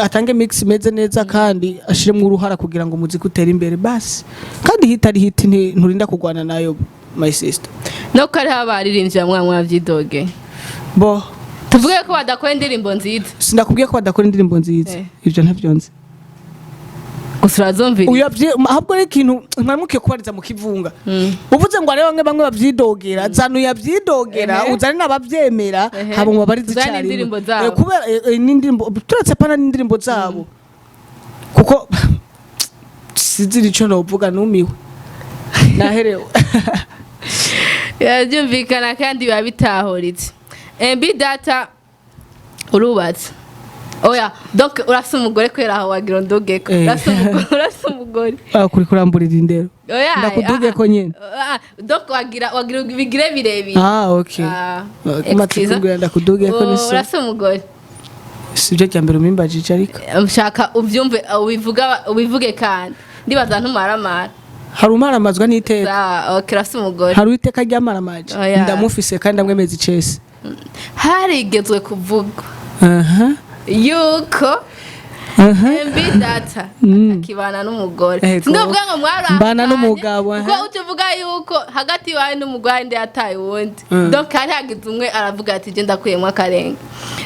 Speaker 1: atange mix imeze neza kandi ashiremo uruhara kugira ngo umuziki utere imbere basi. Kandi hit ari hit, nturinda kurwana nayo, my sister.
Speaker 2: No ko hariho abaririmbyi bamwe bamwe bavyidogeye.
Speaker 1: Bo.
Speaker 2: Tuvuge ko badakora indirimbo nziza?
Speaker 1: Sindakubwiye ko badakora indirimbo nziza. Ivyo ntavyo nzi.
Speaker 2: Gusa urazumvira.
Speaker 1: Ahubwo ari ikintu mwamukiye kubariza mu kivunga, uvuze ngo hariho bamwe bamwe bavyidogera, zana uyavyidogera, uzane n'abavyemera, haba mu babarize
Speaker 2: Uzane
Speaker 1: icyarimwe.
Speaker 2: n'indirimbo zabo.
Speaker 1: Kubera n'indirimbo, turetse pana n'indirimbo zabo, kuko sinzi ico novuga, numiwe, naherewe.
Speaker 2: Birabyumvikana kandi biba bitahuritse. MB Data, urubatse? Oya, donc urafise umugore? Kubera aho wagira ndugeko. Urafise umugore, urafise umugore?
Speaker 1: Ah, kuri kuramburira indero.
Speaker 2: Oya.
Speaker 1: Ndakudugeko nyene.
Speaker 2: Ah, donc wagira bigire birebire.
Speaker 1: Ah, okay.
Speaker 2: Ah,
Speaker 1: Okay, maze
Speaker 2: excuse.
Speaker 1: kumbwira ndakudugeko ni so.
Speaker 2: Urafise umugore?
Speaker 1: Sibyo rya mbere umimbajije ariko.
Speaker 2: Ushaka ubyumve, ubivuga, ubivuge, kandi ndibaza ntumaramara.
Speaker 1: Hari umaramazwa n'iteka.
Speaker 2: Ah, okay, urafise umugore.
Speaker 1: Hari uwiteka ryamaramaje.
Speaker 2: Oya.
Speaker 1: Ndamufise kandi ndamwemeza icese.
Speaker 2: Harigezwe kuvugwa
Speaker 1: Aha.
Speaker 2: yuko
Speaker 1: Aha.
Speaker 2: MB Data akibana n'umugore.
Speaker 1: Ego.
Speaker 2: Sindovuga ngo mwarahukanye,
Speaker 1: Mbana n'umugabo,
Speaker 2: kuko
Speaker 1: aha.
Speaker 2: uca uvuga yuko hagati yawe n'umugore ndi yataye uwundi. Donc hari hagize umwe aravuga ati je ndakuyemo akarenga.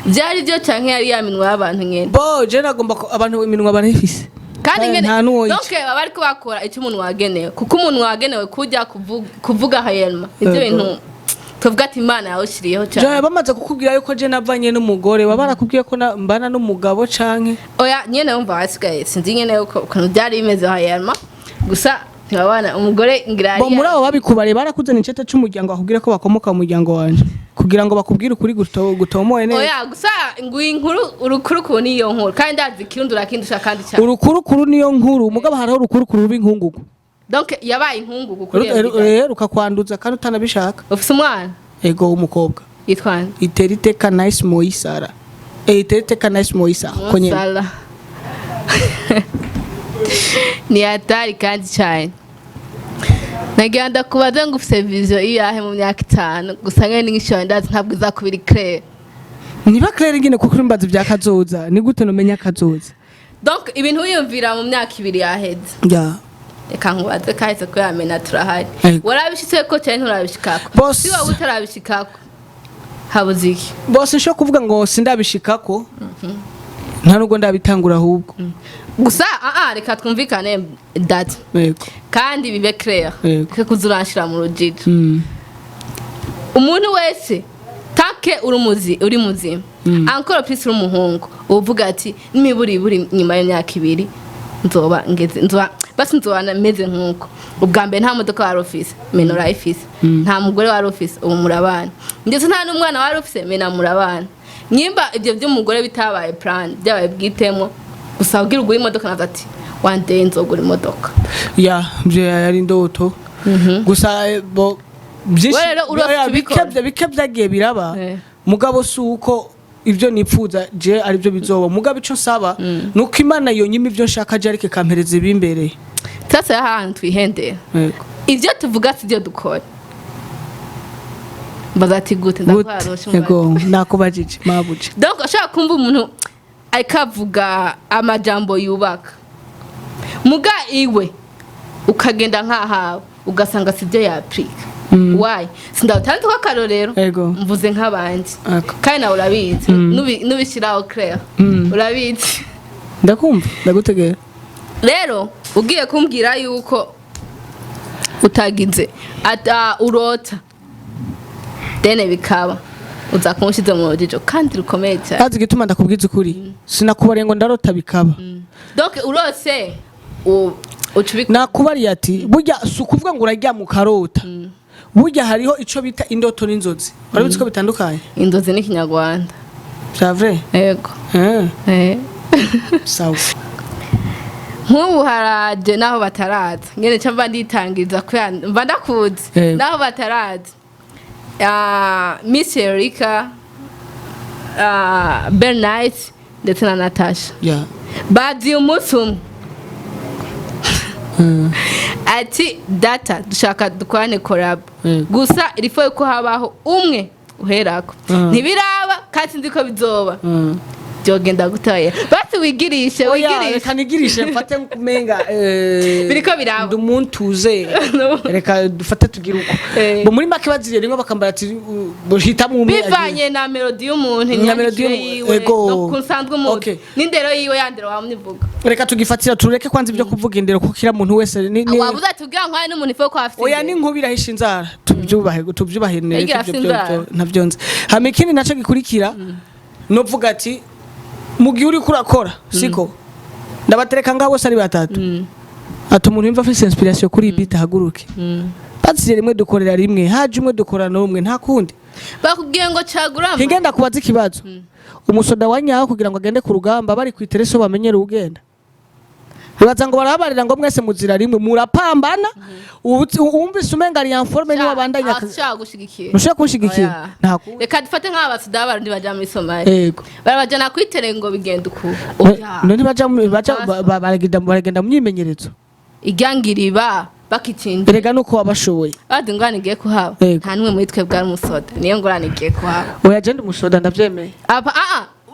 Speaker 2: Byari byo canke yari yaminwa y'abantu nyene?
Speaker 1: Bo, je nagomba ko abantu iminwa barayifise.
Speaker 2: Kandi nyene
Speaker 1: nta n'uwo
Speaker 2: donc baba bariko bakora icyo umuntu wagenewe, kuko umuntu wagenewe kujya kuvuga hayelma ivyo
Speaker 1: Ego.
Speaker 2: bintu tuvuga ati Imana yawushiriyeho
Speaker 1: Je
Speaker 2: cyane.
Speaker 1: bamaze kukubwira yuko je navanye n'umugore, baba barakubwiye ko mbana n'umugabo canke?
Speaker 2: Oya, nyene wumva hasigaye sinzi nyene uko ukuntu byari bimeze hayelma gusa. Ntibabana umugore ngira
Speaker 1: Bo muri abo babikubariye barakuzana icete c'umuryango, bakubwira ko bakomoka mu muryango wanje kugira ngo bakubwire ukuri gutomoye neza.
Speaker 2: Oya, gusa ngo inkuru urukurukuru niyo nkuru, kandi ndazi ikirundi urakindusha kandi cyane.
Speaker 1: Urukurukuru niyo nkuru, mugabo hariho urukurukuru ruba inkungugu.
Speaker 2: Donc yabaye inkungugu kuri iyo ngiga.
Speaker 1: Rukakwanduza kandi utanabishaka.
Speaker 2: Ufise umwana?
Speaker 1: Ego, w'umukobwa.
Speaker 2: Yitwa nde?
Speaker 1: Itera iteka Nice Moisara. Itera iteka Nice Moisa ko nyene.
Speaker 2: Sala. Ni hatari kandi cyane. Nagira ndakubaza ngo ufise vision iyahe mu myaka 5? Gusa nkene n'inyishu ndazi ntabwo izakubira clair.
Speaker 1: Niba clair ngene, kuko urimbaza ibya kazoza, ni gute nomenya kazoza?
Speaker 2: Donc ibintu wiyumvira mu myaka 2 yaheze.
Speaker 1: Ya.
Speaker 2: Reka nkubaze, kahise ko yamena turahari.
Speaker 1: Ego.
Speaker 2: Warabishitse ko cyane nturabishikako?
Speaker 1: Boss.
Speaker 2: Si wowe utarabishikako, habuze iki?
Speaker 1: Bose nshobora kuvuga ngo sindabishikako, nta nubwo ndabitangura ahubwo.
Speaker 2: Gusa reka twumvikane data.
Speaker 1: Yego.
Speaker 2: Kandi bibe clair.
Speaker 1: Yego.
Speaker 2: Reka kuzuranshira mu rujijo. Umuntu wese take uri muzi uri muzima, encore plus uri umuhungu, uvuga ati nimiburi nyuma y'imyaka 2 nzoba ngeze, nzoba basi nzoba meze nk'uko. Ubwa mbere nta modoka wari ufise, mena urayifise. Nta mugore wari ufise, ubu murabana. Ndetse nta n'umwana wari ufise, mena murabana. Nyimba ibyo by'umugore bitabaye plan, byabaye bwitemo gusa ubwira ugura imodoka, naza ati one day nzogura imodoka.
Speaker 1: Ya, byo yari indoto gusa, bo byinshi.
Speaker 2: We rero urafite
Speaker 1: Oya,
Speaker 2: ubikora.
Speaker 1: bike byagiye biraba. Mugabo si uko ibyo nipfuza je aribyo bizoba, mugabo ico nsaba nuko Imana yonyine ibyo nshaka je, ariko ikampereza ibimbereye.
Speaker 2: Sasa ahantu twihendera,
Speaker 1: Yego.
Speaker 2: ibyo tuvuga si byo dukora. Mbaza ati gute?
Speaker 1: Gute?
Speaker 2: Ndakubarusha.
Speaker 1: Yego, nakubajije mabuje.
Speaker 2: Donc ashaka kumva umuntu ariko avuga amajambo yubaka, muga iwe ukagenda nk'ahawe ugasanga si byo yapurika. Why? Sindawutanze ko akarorero.
Speaker 1: Ego.
Speaker 2: Mvuze nk'abandi.
Speaker 1: Ego.
Speaker 2: Kandi nawe urabizi. Nubishyiraho clair, urabizi.
Speaker 1: Ndakumva, ndagutegera.
Speaker 2: Rero ugiye kumbwira yuko utagize ata urota dene bikaba, uza kumushize mu rujijo kandi rukomeye cyane.
Speaker 1: Azi igituma ndakubwiza ukuri, sinakubariye ngo ndarota bikaba.
Speaker 2: Donc urose uca ubikora.
Speaker 1: Nakubariye ati burya si ukuvuga ngo uraryama ukarota. Burya hariho ico bita indoto n'inzozi, urabizi ko bitandukanye?
Speaker 2: Inzozi ni Ikinyarwanda.
Speaker 1: C'est vrai?
Speaker 2: Yego.
Speaker 1: Eh.
Speaker 2: Eh.
Speaker 1: Sawa.
Speaker 2: Nk'ubu haraje naho bataraza ngene nca mba nditangiriza kubera mba ndakuzi.
Speaker 1: Yego.
Speaker 2: Naho bataraza. Miss Erika, Bernice ndetse na Natasha baziye umunsi umwe ati data dushaka dukorane collab.
Speaker 1: Yego.
Speaker 2: Gusa irifo ko habaho umwe uherako. Ntibiraba kandi sinzi ko bizoba. Byogenda gutaya basi wigirishe.
Speaker 1: Oya.
Speaker 2: Wigirishe.
Speaker 1: Reka nigirishe mfate kumenga
Speaker 2: Biriko biraba.
Speaker 1: ndi umuntu reka dufate tugire uko. Bo muri make baziriye rimwe bakambara ati hitamo umwe.
Speaker 2: Bivanye na melody y'umuntu,
Speaker 1: Na melody
Speaker 2: imyandikire
Speaker 1: y'umuntu,
Speaker 2: yiwe,
Speaker 1: ego.
Speaker 2: no kunsanzwe umuntu
Speaker 1: Okay.
Speaker 2: n'indero yiwe, yandero wamwivuga.
Speaker 1: Reka tugifatira tureke kwanza ibyo kuvuga indero, kuko kira muntu wese ni
Speaker 2: Wabuze ati ubwira nkwaye n'umuntu ife ko afite
Speaker 1: Oya.
Speaker 2: indero.
Speaker 1: N'inkuba irahisha inzara, tubyubahe tubyubahe nereke.
Speaker 2: Igira
Speaker 1: Ibyo
Speaker 2: afise inzara.
Speaker 1: Ntabyo nzi. Hama ikindi naco gikurikira, novuga ati mu gihe uriko urakora, siko ndabatereka ngaho bose ari batatu, ati umuntu yumva afise inspiration kuri iyi beat ahaguruke. Baziye rimwe dukorera rimwe, haje umwe dukorana n'umwe, nta kundi.
Speaker 2: Bakubwiye ngo cagura ama.
Speaker 1: Hingenda kubaza ikibazo: umusoda wa nyawo kugira ngo agende ku rugamba, bari ku itereso bamenyere ugenda, bibaza ngo barababarira ngo mwese muzira rimwe murapambana. Wumvise umenga ari en forme niwe abandanya.
Speaker 2: Ashaka gushigikira.
Speaker 1: Ntushobora kunshigikira?
Speaker 2: Oya.
Speaker 1: Nta kundi.
Speaker 2: Reka dufate nk'abasuda b'Abarundi baja muri Somalia,
Speaker 1: Yego.
Speaker 2: barabajana kwitere ngo bigenda uku. Oya.
Speaker 1: None baja baja baragenda mu myimenyerezo.
Speaker 2: Iryangiriba bakitinda.
Speaker 1: Erega nuko wabashoboye.
Speaker 2: Bazi ingorane igiye kuhaba.
Speaker 1: Yego.
Speaker 2: Nta n'umwe muri twebwe ari umusoda, niyo ngorane igiye kuhaba.
Speaker 1: Oya, je ndi umusoda, ndavyemeye.
Speaker 2: Apa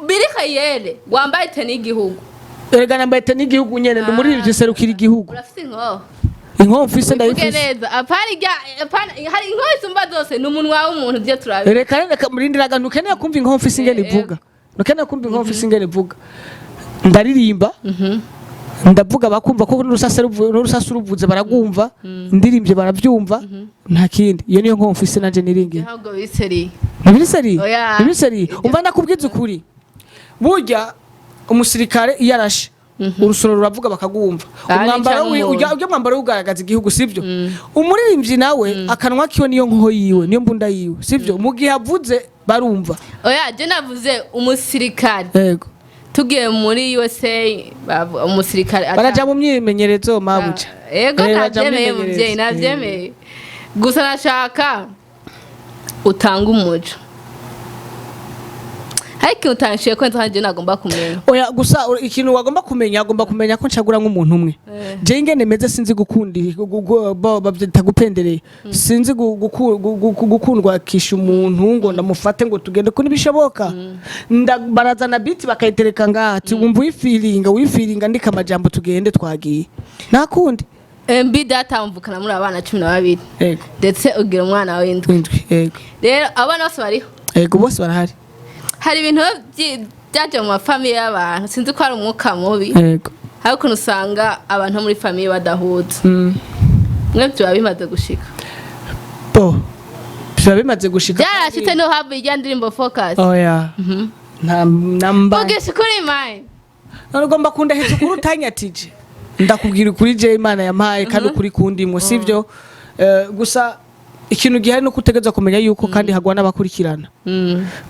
Speaker 2: biri kayere wambaye tenue y'igihugu.
Speaker 1: Erega nambaye tenue y'igihugu nyene, ndi umuririmbyi serukira igihugu.
Speaker 2: Urafise inkoho?
Speaker 1: Inkoho mfise
Speaker 2: Uvuge
Speaker 1: ndayifise.
Speaker 2: neza, apana irya apana hari inkoho isumba zose, ni umunwa w'umuntu byo turabizi.
Speaker 1: Reka reka murindiraga, ntukeneye kumva inkoho mfise ingene ivuga, ntukeneye kumva inkoho mfise ingene ivuga. Ndaririmba, ndavuga bakumva ko n'urusase ruvuze baragumva, ndirimbye barabyumva, nta kindi. Iyo niyo nkoho mfise nanje niringiye.
Speaker 2: Ntabwo biseriye.
Speaker 1: Ntibiri
Speaker 2: Oya.
Speaker 1: Ntibiri sérieux. Umva, ndakubwiza ukuri, burya umusirikare iyo arashe Urusoro ruravuga bakagumva.
Speaker 2: Ah,
Speaker 1: Umwambaro
Speaker 2: ni
Speaker 1: wi
Speaker 2: cyangwa
Speaker 1: ujya mwambaro ugaragaza igihugu, sivyo? Umuririmbyi nawe akanwa kiwe niyo nkoho yiwe, niyo mbunda yiwe, sivyo? Mu gihe avuze barumva.
Speaker 2: Oya, je navuze umusirikare.
Speaker 1: Yego.
Speaker 2: Tugiye muri USA, umusirikare
Speaker 1: Baraja mu myimenyerezo, mabuja.
Speaker 2: Ego.
Speaker 1: Eh, baja mu
Speaker 2: Navyemeye,
Speaker 1: myimenyerezo.
Speaker 2: muvyeyi, navyemeye. Gusa nashaka utanga umuco, hari ikintu utanshiye ko nje nagomba kumenya.
Speaker 1: Oya, gusa ikintu wagomba kumenya, agomba kumenya ko ncagura nk'umuntu umwe. Je ingene meze, sinzi gukundi bavyita gupendereye, sinzi gukundwa kisha umuntu ngo ndamufate ngo tugende ko ntibishoboka. Barazana beat bakayitereka ngaha, ati wumva uyifiringa, uyifiringa, ndika amajambo, tugende, twagiye, nta kundi.
Speaker 2: MB Data, mvukana muri abana 12.
Speaker 1: Yego.
Speaker 2: Ndetse ugira umwana w'indwi.
Speaker 1: Indwi, yego.
Speaker 2: Rero abana bose bariho?
Speaker 1: Yego, bose barahari.
Speaker 2: Hari ibintu byaje mu ma famille y'abantu, sinzi ko ari umwuka mubi. Hari ukuntu usanga abantu bo muri famille badahuza. Mwe biba bimaze gushika?
Speaker 1: Bo biba bimaze gushika.
Speaker 2: Byarashitse niho havuye ijya ndirimbo Focus?
Speaker 1: Oya, nta namba.
Speaker 2: Vugisha ukuri, mine.
Speaker 1: None ugomba kundaheza ukuri utanyatije? Ndakubwira ukuri je Imana yampaye kandi ukuri kundimwo, sivyo? Gusa ikintu gihari nuko utegereza kumenya yuko kandi hagwa n'abakurikirana,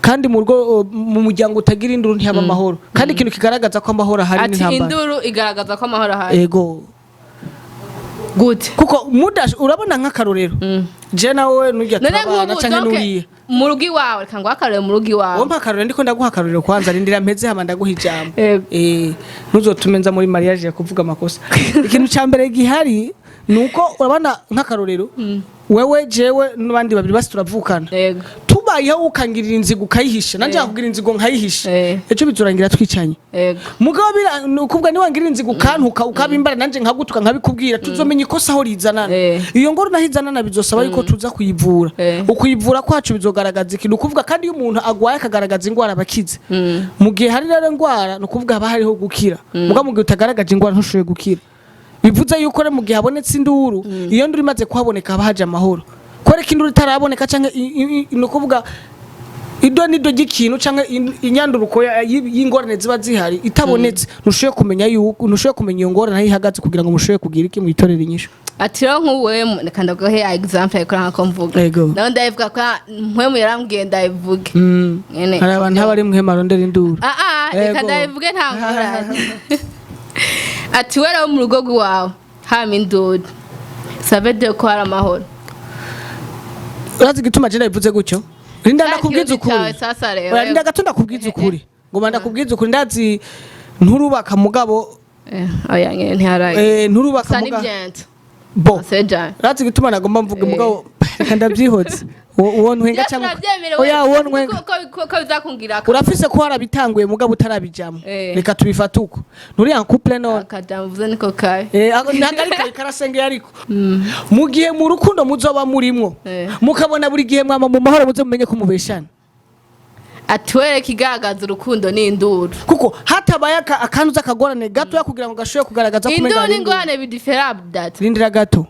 Speaker 1: kandi mu rugo, mu muryango utagira induru ntihaba amahoro, kandi ikintu kigaragaza ko amahoro ahari
Speaker 2: Ati
Speaker 1: n'intambara.
Speaker 2: Induru igaragaza ko amahoro ahari?
Speaker 1: Ego.
Speaker 2: Gute?
Speaker 1: Kuko urabona nk'akarorero, je nawe nurya
Speaker 2: None
Speaker 1: turabana
Speaker 2: nk'ubu
Speaker 1: canke
Speaker 2: donc
Speaker 1: nuriya.
Speaker 2: mu rugo iwawe, reka ngo akarorero mu rugo iwawe.
Speaker 1: Wowe mpa akarorero, ndiko ndaguha akarorero. Kwanza rindira mpeze, hama ndaguha ijambo.
Speaker 2: Yego.
Speaker 1: Ntuzotume nza muri mariage ya kuvuga amakosa. Ikintu ca mbere gihari ni uko urabona nk'akarorero, wewe, jewe n'abandi babiri basi turavukana. Tubayeho, ukangirira inzigo ukayihisha, nanje nkakugira inzigo nkayihisha, ejo bizorangira twicanye. Mugabo ni ukuvuga niwangirira inzigo ukantuka ukabimbara, nanje nkagutuka nkabikubwira, tuzomenya ikosa aho rizanana. Iyo ngoro naho izanana bizosaba yuko tuza kuyivura. Ukuyivura kwacu bizogaragaza ikintu, ukuvuga kandi iyo umuntu agwaye akagaragaza ingwara abakize. Mu gihe hari rero ingwara, ni ukuvuga haba hariho gukira. Mugabo mu gihe utagaragaje ingwara ntushoboye gukira. Bivuze yuko rero mu gihe habonetse induru, iyo nduru imaze kuhaboneka haba haje amahoro. Kwereka induru itaraboneka canke ni ukuvuga ido nido ry'ikintu canke inyanduruko y'ingorane ziba zihari itabonetse, ntushoboye kumenya yuko ntushoboye kumenya iyo ngorane aho ihagaze kugira ngo mushobore kugira iki muyitorere inyishu.
Speaker 2: Ati rero nk'ubu wewe, reka ndaguhe example ariko nkako mvuga.
Speaker 1: Yego.
Speaker 2: Nawe ndayivuga ko mpwemu yarambwiye ndayivuge. Nyene.
Speaker 1: Hari abantu haba ari mwe marondera induru.
Speaker 2: Ah ah, reka
Speaker 1: Yego.
Speaker 2: ndayivuge nta ngorane. Ati we rero mu rugo rwawe hama induru, ça veut dire ko hari amahoro?
Speaker 1: Urazi igituma je nabivuze gutyo? Rinda
Speaker 2: Cya
Speaker 1: ndakubwiza
Speaker 2: kirundi
Speaker 1: ukuri.
Speaker 2: cyawe sasa rero.
Speaker 1: Oya, rinda gato ndakubwiza ukuri, ngoma ndakubwiza ukuri. Ndazi nturubaka mugabo.
Speaker 2: Oya nyene ntiharaye.
Speaker 1: Nturubaka
Speaker 2: Sa ni
Speaker 1: mugabo.
Speaker 2: bientôt.
Speaker 1: Bo
Speaker 2: Seja.
Speaker 1: urazi igituma nagomba mvuge mugabo reka ndavyihoze. Uwo ntwenga cyangwa oya, uwo ntwenga
Speaker 2: ko bizakungira
Speaker 1: urafise ko warabitanguye mugabo utarabijamo. Reka tubifate uko nturiya couple none.
Speaker 2: Akajambo uvuze niko kabi.
Speaker 1: Ntabwo ari kare karasengeye, ariko mu gihe mu rukundo muzoba murimwo, mukabona buri gihe mwama mu mahoro, muze mumenye ko mubeshana.
Speaker 2: Atwereka igaragaza urukundo ni induru.
Speaker 1: Kuko hatabaye akantu z'akagorane gatoya kugira ngo gashobore kugaragaza ko umenga
Speaker 2: Induru
Speaker 1: hari
Speaker 2: n'ingorane bidiferable data.
Speaker 1: Rindira gato,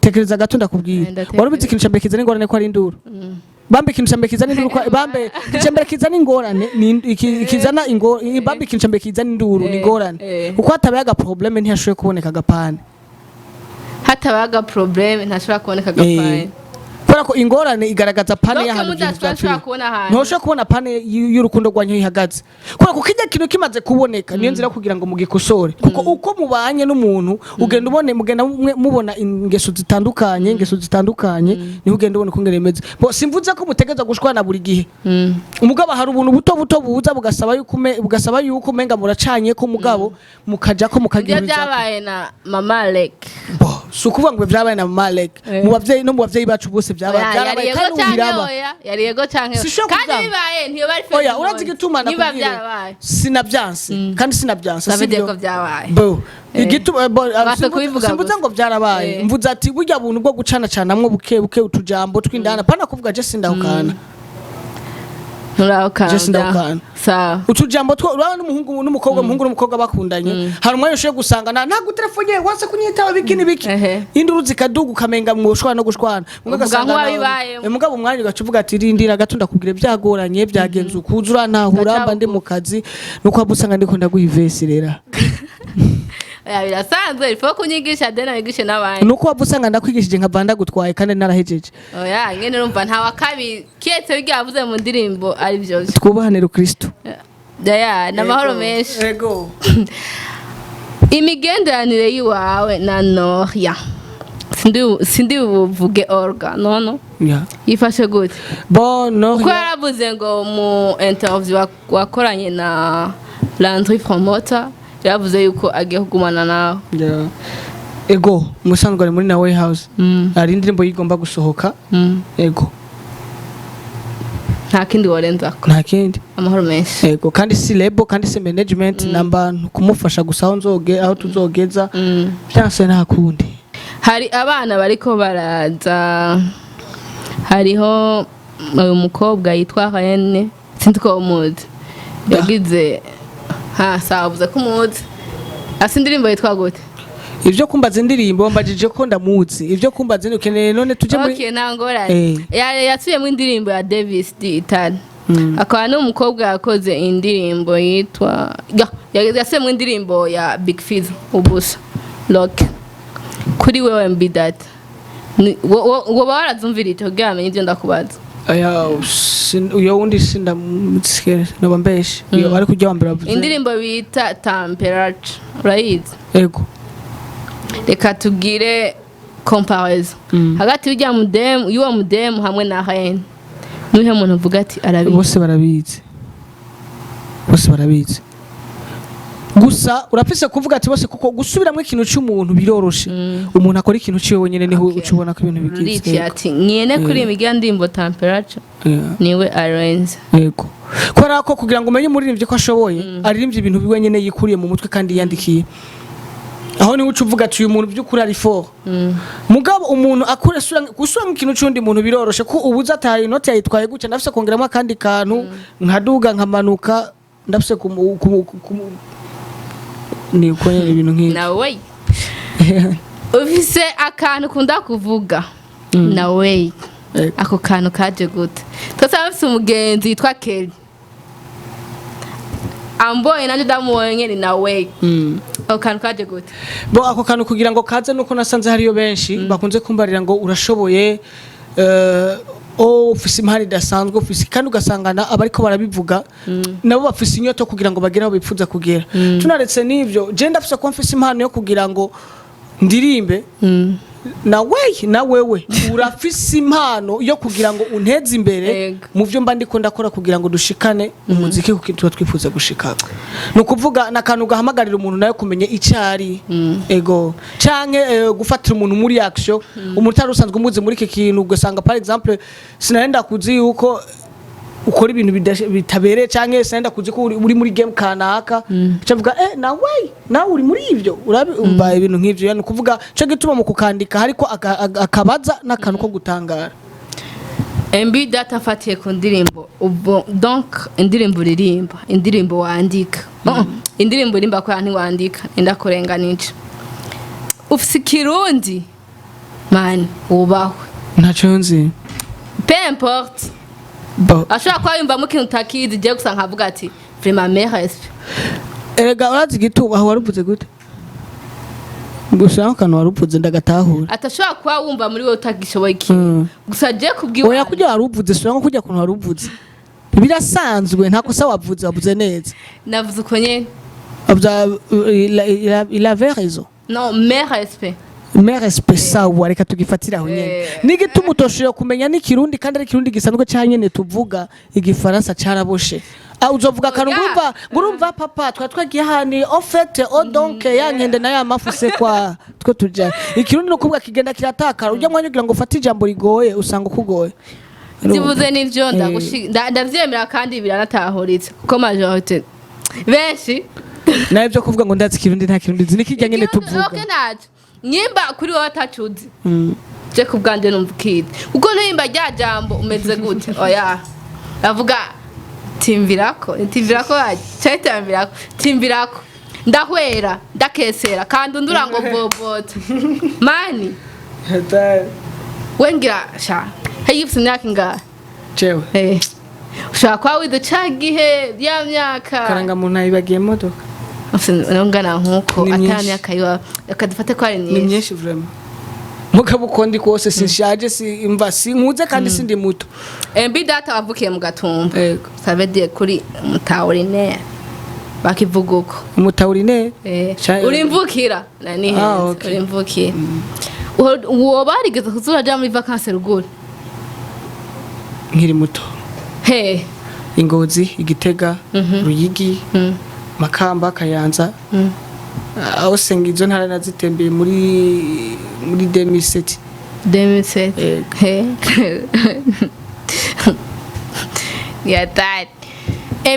Speaker 1: tekereza gato ndakubwira.
Speaker 2: Ndatekereza.
Speaker 1: Wari ubizi ikintu ca mbere kizana ingorane ko ari induru? Bambe ikintu ca mbere kizana induru bambe ikintu ca mbere kizana ingorane ni kizana bambe ikintu ca mbere kizana induru ni ingorane. Kuko hatabaye aga problème ntiyashoboye kuboneka agapane.
Speaker 2: Hatabaye aga problème ntashobora kuboneka agapane.
Speaker 1: Kubera ko ingorane igaragaza panne
Speaker 2: Donc
Speaker 1: y'ahantu ibintu
Speaker 2: mudashobora
Speaker 1: vyapfiriye.
Speaker 2: kubona ahantu.
Speaker 1: Ntushobora kubona panne y'urukundo rwanyu aho ihagaze, kubera ko kijya kintu kimaze kuboneka niyo nzira yo kugira ngo mugikosore. Kuko uko mubanye n'umuntu ugenda ubone mugenda mubona ingeso zitandukanye, ingeso zitandukanye, niho ugenda ubona uko ingene bimeze. Bo simvuze ko mutegeza gushwana buri gihe. Umugabo hari ubuntu buto buto buza bugasaba yuko umenga muracanye ko, mugabo mukaja ko
Speaker 2: Ibyo
Speaker 1: mukagihuriza.
Speaker 2: byabaye na mama Lek.
Speaker 1: Bo si ukuvuga ngo vyabaye na Malek. Mu bavyeyi no mu bavyeyi bacu bose vyabaye,
Speaker 2: Oya,
Speaker 1: byarabaye
Speaker 2: yari yego
Speaker 1: kandi ubu
Speaker 2: canke
Speaker 1: biraba.
Speaker 2: oya, yari yego canke oya.
Speaker 1: Sinshobora
Speaker 2: Kandi
Speaker 1: kuvyanga.
Speaker 2: bibaye ntiyo bari.
Speaker 1: Oya, urazi igituma
Speaker 2: niba
Speaker 1: nakubwire?
Speaker 2: byarabaye.
Speaker 1: Sinavyanse kandi sinavyanse.
Speaker 2: Ça veut dire
Speaker 1: Sivyo?
Speaker 2: ko byabaye.
Speaker 1: Bo igituma bo
Speaker 2: Basa kubivuga
Speaker 1: simvuze
Speaker 2: gusa.
Speaker 1: ngo byarabaye. Mvuze ati burya buntu bwo gucana canamwo buke buke utujambo tw'indana, pana kuvuga je sindahukana.
Speaker 2: Nturawukanda.
Speaker 1: Je sindawukanda.
Speaker 2: Sawa.
Speaker 1: Utujambo two urabona n'umuhungu n'umukobwa, umuhungu n'umukobwa bakundanye, hari umwanya ushoboye gusanga nta gutelefone wase kunyitaba, biki n'ibiki, induru zikaduga, ukamenga mwoshwana no gushwana. Mugabo
Speaker 2: Uvuga
Speaker 1: ugasanga
Speaker 2: nk'uwabibayemo.
Speaker 1: Mugabo umwanya ugaca uvuga ati: "Rindira gato ndakubwira, byagoranye, byagenze ukuza urantahura, mba ndi mu kazi." Nuko waba usanga ndiko ndaguha ivesi rera.
Speaker 2: Oya, birasanzwe, il faut kunyigisha de nabigishe n'abandi.
Speaker 1: Nuko waba usanga ndakwigishije nkava ndagutwaye kandi narahejeje.
Speaker 2: Oya, nyene urumva nta wa kabiri kiretse birya yavuze mu ndirimbo ari byo.
Speaker 1: Twubahanire Kristo.
Speaker 2: Ya, n'amahoro menshi.
Speaker 1: Ego.
Speaker 2: Imigenderanire y'iwawe na Noria, sindi buvuge Orga nono, yifashe gute?
Speaker 1: Bon, no.
Speaker 2: Kuko yaravuze ngo mu interview wakoranye na Landry Promoter, yaravuze yuko agiye kugumana nawe.
Speaker 1: Yeah. Ego, musanzwe ari muri na way house, hari indirimbo yigomba gusohoka. Ego.
Speaker 2: Nta kindi worenzako?
Speaker 1: Nta kindi.
Speaker 2: Amahoro menshi.
Speaker 1: Ego, kandi si label, kandi si management, namba kumufasha gusa aho nzoge, aho tuzogeza, byanse nta kundi.
Speaker 2: Hari abana bariko baraza, hariho uyu mukobwa yitwa Rene, sinzi ko umuzi. Yagize ha sawa, uvuze ko umuzi, asa indirimbo yitwa gute?
Speaker 1: Ibyo kumbaza indirimbo, mbajije ko ndamuzi, ibyo kumbaza ukeneye none tujye muri
Speaker 2: Okay, nta ngorane. Yasubiyemo indirimbo ya Davis D Itali, akaba n'umukobwa yakoze indirimbo yitwa yasubiyemo indirimbo ya Big Fizz ubusa Lock. Kuri wewe MB Data, woba warazumvirije kugira bamenye ibyo ndakubaza?
Speaker 1: Aya, uyo wundi sindamuzi, noba mbeshe. Iyo ari kujya wambere wavuze.
Speaker 2: Indirimbo bita Temperature, urayizi?
Speaker 1: Ego.
Speaker 2: Reka tugire comparaison hagati y'ujya mudemu, y'uwo mudemu hamwe na Rene, nihe muntu uvuga ati arabizi?
Speaker 1: Bose barabizi, bose barabizi. Gusa urafise kuvuga ati bose, kuko gusubiramwo ikintu cy'umuntu biroroshe. Umuntu akora ikintu ciwe wenyene niho uca ubona ko ibintu bigize.
Speaker 2: Rurici ati nyene kuri iyi migira ndirimbo Temperature niwe arenze.
Speaker 1: Yego, kubera ko kugira ngo umenye umuririmbyi ko ashoboye, aririmbye ibintu biwe nyene yikuriye mu mutwe kandi yiyandikiye, aho niho uca uvuga ati uyu muntu by'ukuri ari fort. Mugabo umuntu akure gusubira ikintu c'undi muntu biroroshe, ko ubuze ataye inoti yayitwaye gutya, ndafise kongeramo akandi kantu, nkaduga nkamanuka, ndafise ni uko nyene, ibintu nk'ibyo.
Speaker 2: Nawe ufise akantu ukunda kuvuga nawe.
Speaker 1: Yego.
Speaker 2: Ako kantu kaje gute? Twese bafise umugenzi yitwa Kelly, ambonye nanjye ndamubonye ni nawe. Ako kantu kaje gute?
Speaker 1: Bo, ako kantu kugira ngo kaze nuko nasanze hariyo benshi bakunze kumbarira ngo urashoboye, oh, ufise impano idasanzwe ufise, kandi ugasangana abariko barabivuga nabo bafise inyota yo kugira ngo bagere aho bipfuza kugera. Tunaretse n'ivyo, je ndafise kuba mfise impano yo kugira ngo ndirimbe, nawe na wewe urafise impano yo kugira ngo unteze imbere mu byo mba ndiko ndakora kugira ngo dushikane umuziki kuko tuba twifuza gushikako. Ni ukuvuga ni akantu gahamagarira umuntu nawe kumenya icyo ari, ego, canke gufatira umuntu muri action, umuntu utari usanzwe umuzi muri iki kintu, ugasanga par exemple sinarenda kuzi yuko ukora ibintu bitabereye, canke sinarenda kuzi ko uri muri game kanaka, cavuga nawe nawe uri muri ivyo, urabi umva ibintu nk'ivyo. Yani kuvuga cyo gituma mu kukandika hariko akabaza n'akantu ko gutangara.
Speaker 2: MB Data, afatiye ku ndirimbo ubwo, donc indirimbo uririmba, indirimbo wandika, oh, indirimbo uririmba ko ntiwandika, ndakurenganije. Ufise ikirundi man, wubahwe.
Speaker 1: Ntacyo nzi.
Speaker 2: Peu importe. Ashobora kuba yumvamo ikintu utakizi, igiye gusa nkavuga ati vraiment mes respect.
Speaker 1: Erega urazi igituma aho waruvuze gute? Gusa aho kantu waruvuze ndagatahura.
Speaker 2: Atashobora kuba wumva muri wowe utagishoboye ikintu, gusa agiye kubwira.
Speaker 1: Oya, kujya waruvuze, sura nko kujya kuntu waruvuze birasanzwe, nta kosa wavuze, wavuze neza.
Speaker 2: Navuze uko nyene.
Speaker 1: Wavuze, il avait raison.
Speaker 2: Non, mes respect.
Speaker 1: Mes respect, sawa, reka tugifatire aho nyene. N'igituma utoshoboye kumenya n'ikirundi kandi ari ikirundi gisanzwe ca nyene tuvuga, igifaransa caraboshe. Ah, uzovuga akantu
Speaker 2: Oya.
Speaker 1: ngurumva ngurumva papa twari twagiye ahantu en fait, oh, donc ya nkende nayo amafuse kwa two tuja ikirundi no kuvuga kigenda kiratakara, ujya mwanya ugira ngo ufate ijambo rigoye usanga ukugoye.
Speaker 2: Zivuze n'ivyo, ndavyemera kandi biranatahuritse kuko majorité benshi.
Speaker 1: Nawe byo kuvuga ngo ndazi ikirundi, nta kirundi nzi, nikijya nyene
Speaker 2: Ikirundi-
Speaker 1: tuvuga.
Speaker 2: Okay, naco nyimba kuri wowe atacuzi, je ku bwanje numva ukizi, kuko ntimba rya jambo umeze gute, oya, avuga Timvirako, timvirako, cyari timvirako, timvirako. Ndahwera, ndakesera kandi undura ngo bobota mani. We ngira sha, hey, ufite imyaka ingahe?
Speaker 1: Jewe?
Speaker 2: Eh, ushobora kuba wize ca gihe ya myaka.
Speaker 1: Karangamuntu ayibagiye imodoka.
Speaker 2: Ufite ungana nkuko
Speaker 1: Ni
Speaker 2: atari
Speaker 1: myinshi.
Speaker 2: myaka yiwa, reka dufate ko ari
Speaker 1: Ni
Speaker 2: myinshi.
Speaker 1: myinshi vraiment, mugabo uko ndi kose sinshaje, si imva sinkuze kandi sindi muto.
Speaker 2: MB Data wavukiye mu Gatumba.
Speaker 1: Yego.
Speaker 2: Ça veut dire kuri mutawurine bakivuga uko.
Speaker 1: Umutawurine.
Speaker 2: Eh, urimvukira na ni
Speaker 1: Ah,
Speaker 2: henze.
Speaker 1: okay.
Speaker 2: Urimvukira. Uwo barigeze kuzura aja muri vacances ruguru?
Speaker 1: Nkiri muto.
Speaker 2: He?
Speaker 1: Ingozi, Igitega, Ruyigi, Makamba, Kayanza. Aho senga izo ntara nazitembeye muri 2007.
Speaker 2: 2007?
Speaker 1: Yego.
Speaker 2: He, yatari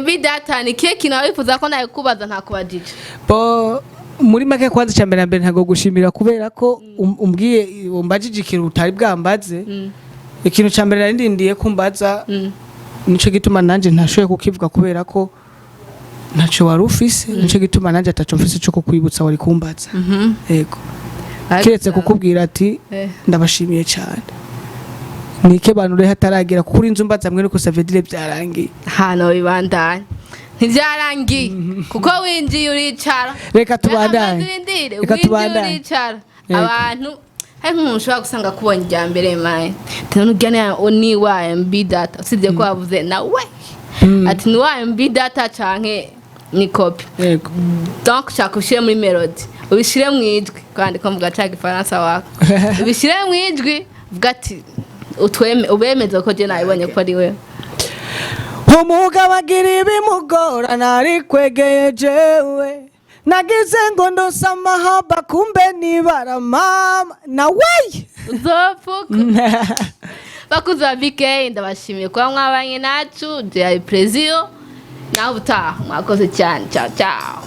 Speaker 2: MB Data, ni kihe kintu wifuza ko nabikubaza ntakubajije?
Speaker 1: Bo muri make, kwanza icya mbere na mbere ntabwo gushimira kubera ko umbwiye, umbajije ikintu utari bwambaze. Ikintu cya mbere nari ndindiye kumbaza, nico gituma nanje ntashoboye kukivuga kubera ko ntacyo wari ufise, nico gituma nanje ataco mfise cyo kukwibutsa wari kumbaza. Yego, kiretse kukubwira ati ndabashimiye cyane, nike bantu rero hataragera kuko uri mbaza mwe nuko ça veut dire byarangiye.
Speaker 2: Hano bibandanye, ntibyarangiye kuko winjiye uricara.
Speaker 1: Reka tubandanye.
Speaker 2: Reka
Speaker 1: Reka
Speaker 2: winjiye
Speaker 1: tubandanye.
Speaker 2: uricara.
Speaker 1: Yego.
Speaker 2: Abantu, hari nk'umuntu ushobora gusanga akubonye irya mbere, maye nurya ni wa MB Data, usibye ko wavuze nawe ati ni wa MB Data canke ni copie.
Speaker 1: Yego.
Speaker 2: Donc ushaka ushyire muri melody, ubishyire mu ijwi, kandi ko mvuga ca gifaransa wako, ubishyire mu ijwi, uvuga ati utweme, ubemeze ko je nabibonye ko ari we.
Speaker 1: Umugabo agira ibimugora, nari kwegeye jewe nagize ngo ndose amahaba, kumbe nibara mama nawe.
Speaker 2: Uzopfuka. Bakuzi ba BK, ndabashimiye kuba mwabanye nacu. Byari plaisir, nawe utaha. Mwakoze cyane. Ciao ciao.